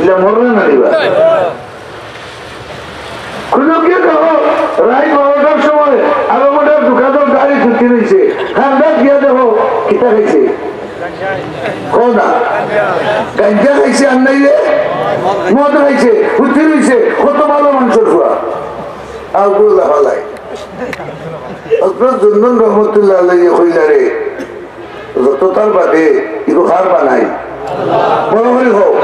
ইলা মরলে না দিবা। খুলুকিয়ে দেখো, রাত বারোটার সময় আরো গোটা দোকানর গাড়ি ছুটি রইছে। খান্দাত গিয়া দেখো, কিতা খাইছে? কও না। গাঞ্জা খাইছে আর নাইলে মদ খাইছে, হুতি রইছে, কত ভালো মানুষর ফুয়া। আগুলা ফালাই। হযরত জুন্নুন রহমতুল্লাহ আলাইহি কইলা রে, যততার বাদে ইগু কার বানাই? বড় করি কও।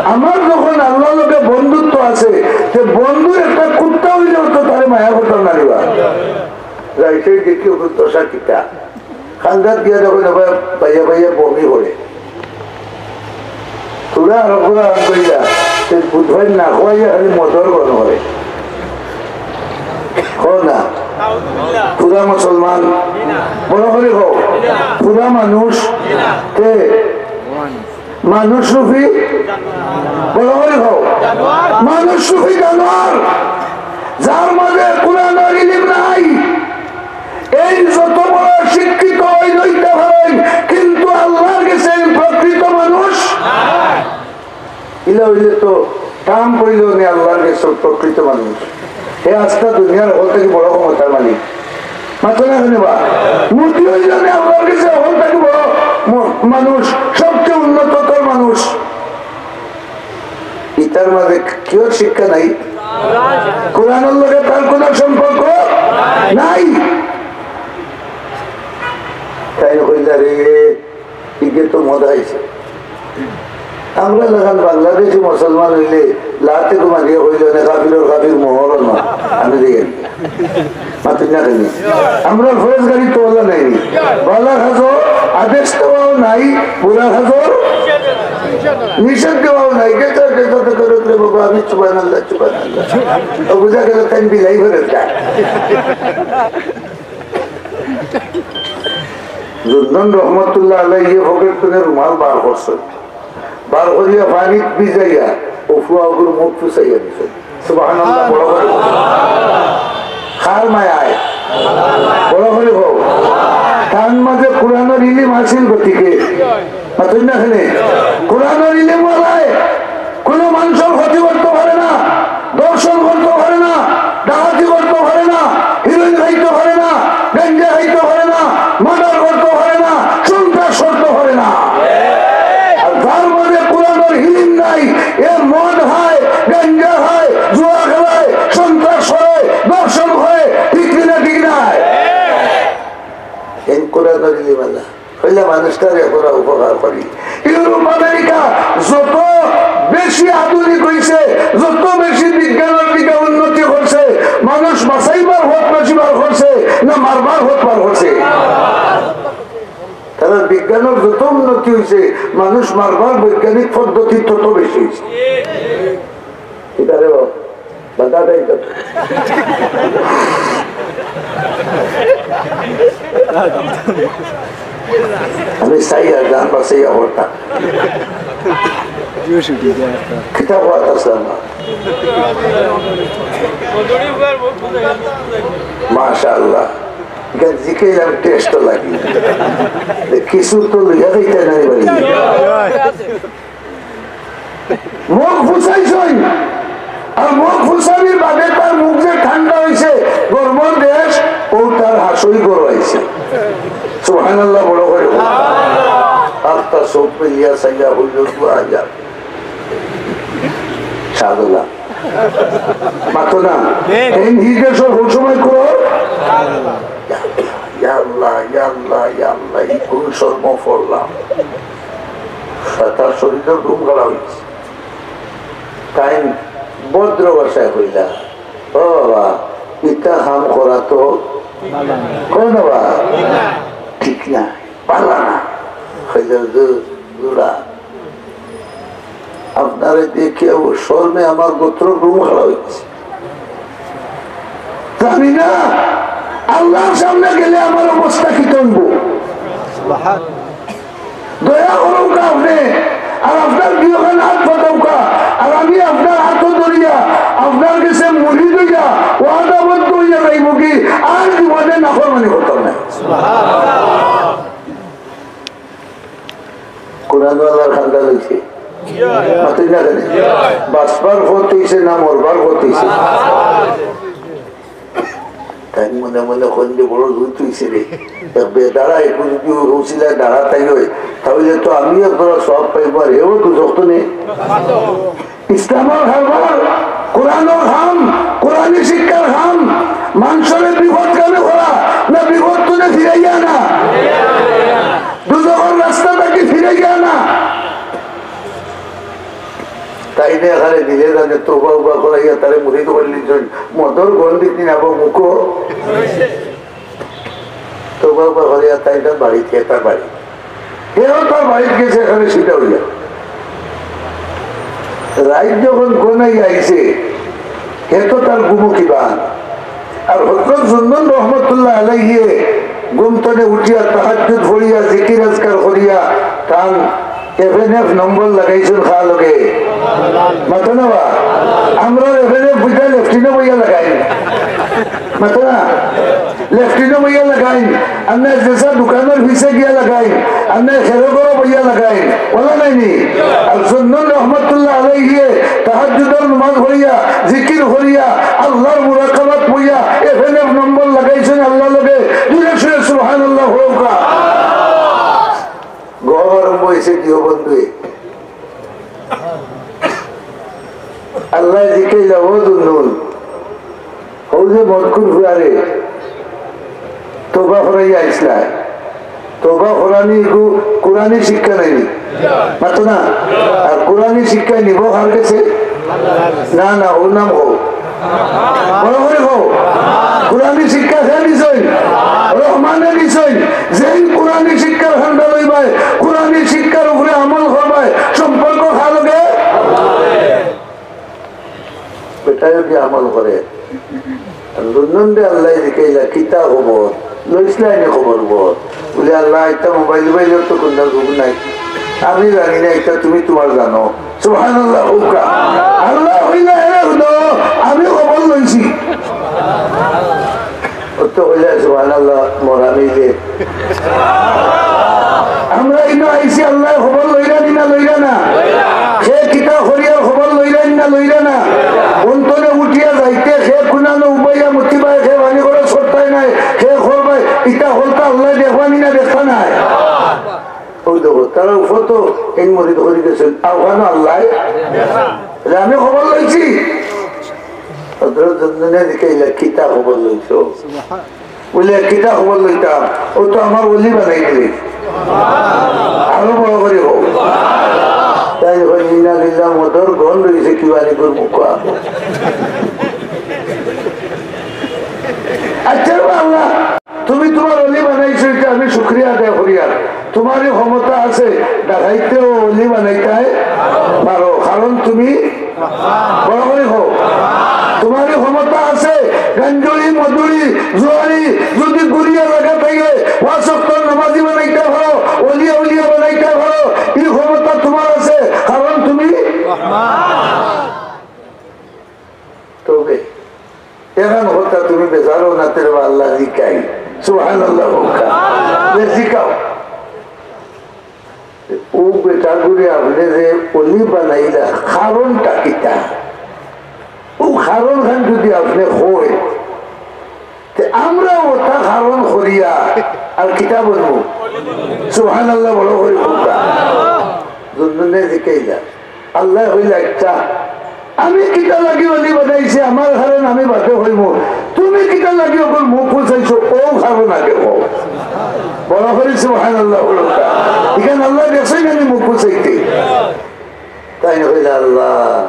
আমার যখন আল্লাহর লগে বন্ধুত্ব আছে, তে বন্ধুর একটা কুত্তা হইলেও তো তারে মায়া করতাম না রে বা। যাইতে দেখি ওর দশা কিতা। খান্দাত গিয়া দেখো না ভাই, ভাইয়া ভাইয়া বমি করে। তোরা আর ওরা আন কইরা, তে বুধবার না খোয়াইয়া খালি মদর গণ করে। কও না। পুরা মুসলমান, বড় করি কও। পুরা মানুষ, তে মানুষ রূপী, বড় করি কও, মানুষ রূপী জানোয়ার, যার মাঝে কোরআনর ইলিম নাই। এই যত বড় শিক্ষিত অইন অইতা পারইন, কিন্তু আল্লাহর গেছে এই প্রকৃত মানুষ। ইলা অইলে তো ট্রাম্প অইলো নে আল্লাহর গেছে প্রকৃত মানুষ। হে আস্তা দুনিয়ার হকল থাকি বড় ক্ষমতার মালিক। মাতো না কেনে বা? মোদি অইলো নে আল্লাহর গেছে হকল থাকি বড় ম-, মানুষ, সবচেয়ে উন্নততর মানুষ। ইতার মাঝে কিওর শিক্ষা নাই? কোরআনর লগে তার কোনো সম্পর্ক নাই। তাইন কইলা, "রে, ইগে তো মজা আইছে।" আমরা লাখান বাংলাদেশি মুসলমান অইলে লাতে ঘুমা দিয়া কইলে, "নে কাফিরর কাফির মোহর না।" আমি দেখি মাতুন না কেনে? আমরা ফরজ গাড়ি তো ওলা নাই নি। বালা কাজর আদেশ দেওয়াও নাই, বুরা কাজর নিষেধ দেওয়াও নাই। গেছে, গেছে, গেছে, গেছে, বাবা, আমি সুবহানাল্লাহ, সুবহানাল্লাহ। ও বুঝা গেল, তাই বিলাই ফেরত যায়। জুন্নুন রহমতুল্লাহ আলাইহি পকেট থনে রুমাল বার করছে, বার করিয়া পানিত ভিজাইয়া ও ফুয়া অগুর মুখ ফুছাইয়া দিছে। সুবহানাল্লাহ, বড় করি কও। কার মায়ায়? বড় করি কও। তান মাঝে কোরআনর ইলিম আছিল গতিকে। মাতুন না কেনে? কোরআনর ইলিম ওয়ালায় কোনো মানুষর ক্ষতি করতো পারে না, ধর্ষণ করতো পারে না, ডাকাতি করতো পারে না, হিরোইন খাইতো পারে না, গাঞ্জা খাইতো পারে না, মার্ডার করতো পারে না, সন্ত্রাস করতো পারে না। আর যার মাঝে কোরআনর ইলিম নাই, এ মদ খায়, গাঞ্জা খায়, জুয়া খেলায়, সন্ত্রাস করে, ধর্ষণ করে, ঠিক কি না, ঠিক নায়? এন কোরআনর ইলিম আলা। অইলা মানুষটারে আমরা উপকার করি। ইউরোপ, আমেরিকা যত বেশি আধুনিক অইছে, যত বেশি বিজ্ঞানর দিকে উন্নতি করছে, মানুষ বাঁচাইবার পথ বেশি বার করছে না মারবার পথ বার করছে? কারণ বিজ্ঞানর যত উন্নতি অইছে, মানুষ মারবার বৈজ্ঞানিক পদ্ধতি তত বেশি অইছে। এটারে বাধা দেয় তো। আমি চাই আর জান বাঁচাইয়া করতাম। কিতাব পড়া আসলাম না। মাশাআল্লাহ। এখানে জিকাইলাম টেস্ট লাগি। কিছু তো লইয়া যাইতে নাই বাড়ি। মুখ ফুছাইছইন। আর মুখ ফুছানির বাদে তার মুখ যে ঠান্ডা অইছে, গরমর দেশ, ও তার হাসই গরম অইছে। সুবহানাল্লাহ, বড় করি কও। আখতা চোখ মেলিয়া চাইয়া হইল দোয়া আইয়া। সাধনা। মাতো না। এই নির্দেশ সব সময় করো। ইয়া আল্লাহ, ইয়া আল্লাহ, ইয়া আল্লাহ, এই কোন শর্ম পড়লাম? তার শরীরও ঘুম গলা অইছে। তাইন ভদ্র ভাষায় কইলা, "ও বাবা, ইতা কাম করা তো কোন বাবা ঠিক না, পালা না।" কইলা, "দু-, দুরা, আপনারে দেখিয়া ও শরমে আমার গোত্র ঘুম গলা অইছে।" জানি না আল্লাহর সামনে গেলে আমার অবস্থা কি করব। দয়া করুকা আপনে, আর আপনার দুইখান হাত পাতউকা, আর আমি আপনার হাতও ধরিয়া আপনার গেছে মুরিদ অইয়া ওয়াদাবদ্ধ অইয়া যাইমুগি, আর জীবনে নাফরমানি করতাম না। কোরআনওয়ালার কান্দা লইছে। মাতইন না কেনে? বাঁচবার পথ অইছে না মরবার পথ অইছে? তাই মনে মনে কইন যে বড় লুট অইছে রে। এক বেদারা একটু যদি উচিলায় দাঁড়া তাই হয়, তাহলে তো আমিও এক ধরা সব পাইব, আর এও দুজখ তো নেই। ইসলামর কারবার, কোরআনর কাম, কোরআনি শিক্ষার কাম, মানষরে বিপথগামী করা, না বিপথ থনে ফিরাইয়া আনা? দুজখর রাস্তা থাকি ফিরাইয়া আনা। তাইন এখানে দিলে জানে তওবা উবা করাইয়া তারে মুরিদ করিলিছইন, মদর গন্ধি দিন আবো মুখো। তওবা উবা করিয়া তাইন তার বাড়িত, তার বাড়ি। হেও তার বাড়িত গেছে এখানে সিধা অইয়া। রাইত যখন ঘনাইয়া আইছে, হে তো তার ঘুমো কিবা। আর হযরত জুন্নুন রহমতুল্লাহ আলাইহি ঘুম থনে উঠিয়া তাহাজ্জুদ পড়িয়া জিকির আজকার করিয়া তান এফএনএফ নম্বর লাগাইছইন কার লগে? মাতো না বা? আমরা এফএনএফ বুঝা লেফটিনো বইয়া লাগাই। মাতো না? লেফটিনো বইয়া লাগাই। আমরা যেসা দোকানর পিছে গিয়া লাগাই। আমরা খেরো ঘরো বইয়া লাগাই। ওলা নাইনি? আর জুন্নুন রহমতুল্লাহ আলাইহি তাহাজ্জুদর নমাজ পড়িয়া, জিকির করিয়া, আল্লাহর মুরাকাবাত বইয়া, এফএনএফ নম্বর লাগাইছইন আল্লাহর লগে। জোরে জোরে সুবহানাল্লাহ কউক্কা। গজব আরম্ভ অইছে দিও বন্ধু। আল্লায় জিকাইলা, "ও জুন্নুন, হউ যে মদখুর ফুয়ারে, তওবা করাইয়া আইছলা। তওবা করানি ইগু কুরআনি শিক্ষা নায়নি?" মাতো না? আর কুরআনি শিক্ষা নিবো কার গেছে? না, না, অউ নাম কও। বড় করি কও। কুরআনি শিক্ষা কে দিছইন? রহমানে দিছইন। যেই কুরআনি শিক্ষার কান্ডা লইবায়, কুরআনি শিক্ষার উপরে আমল করবায়, সম্পর্ক কার লগে? বেটায় যদি আমল করে, আর জুন্নুনরে আল্লায় জিকাইলা, "কিতা খবর? লইছলায়নি খবর বর?" বুলে, "আল্লাহ, ইতা মোবাইল উবাইলর তো কুন্তা খবর নাই। আমি জানি না, ইতা তুমি তুমার জানো।" সুবহানাল্লাহ কউক্কা। আল্লায় কইলা, "এরে হুনো, আমি খবর লইছি।" অউ তো কইলা, "সুবহানাল্লাহ, মরা মিলে।" আমরা ইনো আইছি, আল্লায় খবর লইরা নি না লইরা না? কে কিতা করিয়ার খবর লইরা নি না লইরা না? অন্তরে উঠিয়া যাইতে কে কুনানো উবাইয়া মুতিবায়, কে পানি করে ছড়তায় নায়, কে করবায়, ইতা হকলতা আল্লায় দেখবা নি না দেখতা নায়? অউ দেখো, তারা উপর তো এই মরিদ করি গেছইন, আফগানো আল্লায়। তাইলে আমি খবর লইছি। হজরত জুন্নুনে জিকাইলা, "কিতা খবর লইছো?" বুলে, "কিতা খবর লইতাম, অউ তো আমার ওলি বানাই দিলে।" আরো বড় করি কও। তাইন কইন, "ইন্না লিল্লাহ, মদর গন্ধ অইছে কিবা নি, গুর মুখ।" আচ্ছা রে আল্লাহ, তুমি তুমার ওলি বানাইছো, ইটা আমি শুকরিয়া আদায় করিয়ার। তুমারই ক্ষমতা আছে, ডাকাইতেও ওলি বানাইতায় পারো, কারণ তুমি বড় করি কও। তুমারই ক্ষমতা আছে, গাঞ্জুড়ি, মদুড়ি, জুয়াড়ি, যদি গুরিয়া লাগা থাকলে, পাঁচ ওয়াক্ত নামাজি বানাইতায় পারো, ওলিয়া উলিয়া বানাইতায় পারো, ই ক্ষমতা তুমার আছে, কারণ তুমি। তবে এখান কথা তুমি বেজার অও না, তেরে বা আল্লায় জিকাই। সুবহানাল্লাহ কউক্কা। তে জিকাও। অউ বেটাগুরে আপনে যে ওলি বানাইলা, কারণটা কিতা? অউ কারণখান যদি আপনে কইন, তে আমরা অটা কারণ করিয়া আর কিতা বলবো? সুবহানাল্লাহ বড় করি কউক্কা। জুন্নুনে জিকাইলা। আল্লায় কইলা, "আচ্ছা, আমি কিতা লাগি ওলি বানাইছি, আমার কারণ আমি বাদে কইমু। তুমি কিতা লাগি অগুর মুখ ফুছাইছো, অউ কারণ আগে কও।" বড় করি সুবহানাল্লাহ বলুক্কা। ইখান আল্লায় দেখছইন নি মুখ ফুছাইতে? তাইন কইলা, "আল্লাহ,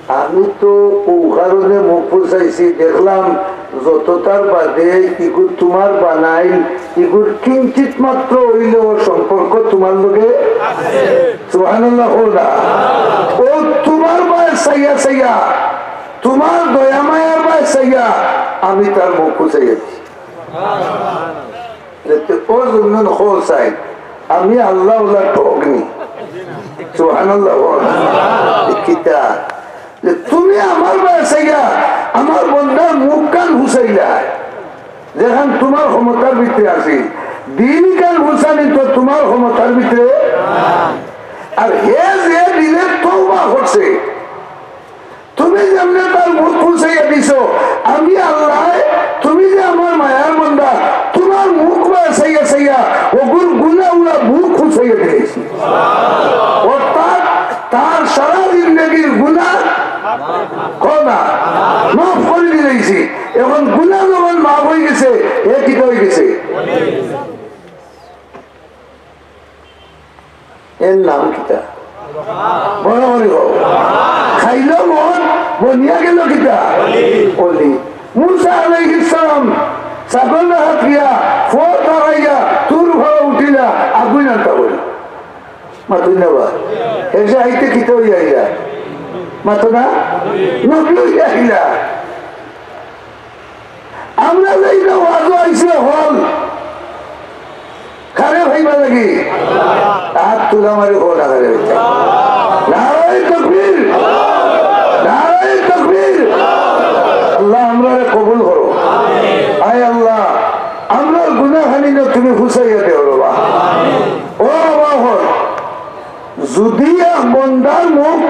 আমি তো অউ কারণে মুখ ফুছাইছি, দেখলাম যততার বাদে ইগু তুমার বানাইল, ইগুর কিঞ্চিত মাত্র অইলেও সম্পর্ক তুমার লগে।" সুবহানাল্লাহ কও না। অউ তুমার বায় চাইয়া চাইয়া, তুমার দয়া মায়ার বায় চাইয়া আমি তার মুখ ফুছাইয়া দিছি। তে ও জুন্নুন কও চাই, আমি আল্লাহ ওলা ঠগ নি। সুবহানাল্লাহ কও না। কিতা? যে তুমি আমার বায় চাইয়া আমার বন্দার মুখখান ফুছাইলায়, যেখান তুমার ক্ষমতার ভিতরে আছিল। দিলখান ফুছানি তো তুমার ক্ষমতার ভিতরে। আর হে যে দিলে তওবা করছে, তুমি যেমনে তার মুখ ফুছাইয়া দিছো, আমি আল্লায়, তুমি যে আমার মায়ার বন্দা, তুমার মুখ বায় চাইয়া চাইয়া অগুর গুনা উলা মুখ ফুছাইয়া দিলাইছি। অর্থাৎ তার সারা জিন্দেগির গুনা, কও না, মাফ করি দিলাইছি। এখন গুনা যখন মাফ অইগেছে, হে কিতা অইগেছে? এর নাম কিতা? বড় করি কও। খাইলো মদ, বনিয়া গেলো কিতা? অলি। মুসা আলাইহিস সালাম ছাগল দেখাত গিয়া, ফো তাড়াইয়া, তুর ফাড়া উঠিলা, আগুইন আনতা করি। মাতুন না বা? এসে আইতে কিতা অইয়া আইলা? মাতো না? নবী অইয়া আইলা। আমরা যাই না ওয়াজো আইছি হকল। কারে পাইবার লাগি? হাত তুলে আমারে কও না খালি। নারায়ে তাকবীর, নারায়ে তাকবীর। আল্লাহ, আমরারে কবুল করো। আয় আল্লাহ, আমরার গুনাহখানি তুমি ফুছাইয়া দেও রে বা। ও বাবা, যুদি এক বন্দার মুখ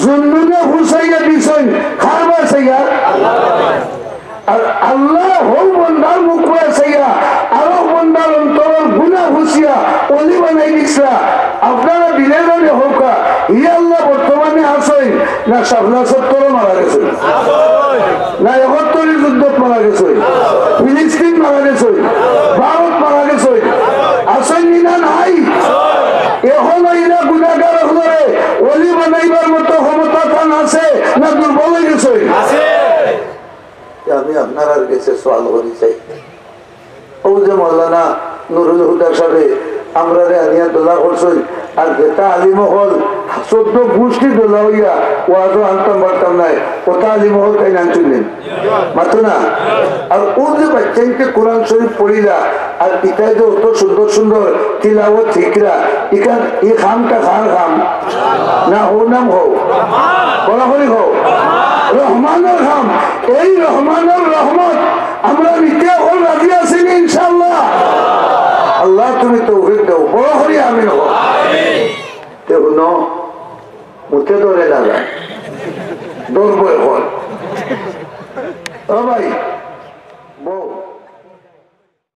জুননুনে ফুছাইয়া দিছইন, কার বায় চাইয়া? আর আল্লায় হউ বন্দার মুখ বায় চাইয়া, আরক বন্দার অন্তরর গুনা ফুছিয়া অলি বানাই দিছলা। আপনারা দিলে জানে হউক্কা, ই আল্লাহ বর্তমানে আছইন না শাপলা সত্তরো মারা গেছইন? না একাত্তরর যুদ্ধত মারা গেছইন, ফিলিস্তিন মারা গেছইন, ভারত মারা গেছইন, আছইন নি না নাই? অখন ইলা গুনাগার অকলরে অলি বানাইবার মতো ক্ষমতা তান আছে না দুর্বল অই গেছইন? আমি আপনারার গেছে সওয়াল করি চাই, অউ যে মৌলানা নুরুল হুদা সাবে আমরারে আনিয়া দোলা করছইন, আর যেতা আলিম অকল চৌদ্দ গুষ্টি দোলা অইয়া ওয়াজো আনতাম পারতাম নায়, অতা আলিম অকল তাইন আনছইন নি? মাতো না। আর অউ যে বাইচ্চাইন্তে কোরআন শরীফ পড়িলা, আর ইতায় যে অত সুন্দর সুন্দর তিলাওয়াত হিকরা, ইখান, ই কামটা কার কাম? না, হউ নাম হউ। বড় করি হউ। রহমানর কাম। এই রহমানর রহমত আমরা নিতে অখন রাজি আছি নি ইনশাআল্লাহ? আল্লাহ তুমি তৌফিক দেও। বড় করি আমিন হউ। তে হুনো, মুতে ধরে না যায়। ধরবো অখন। ও ভাই,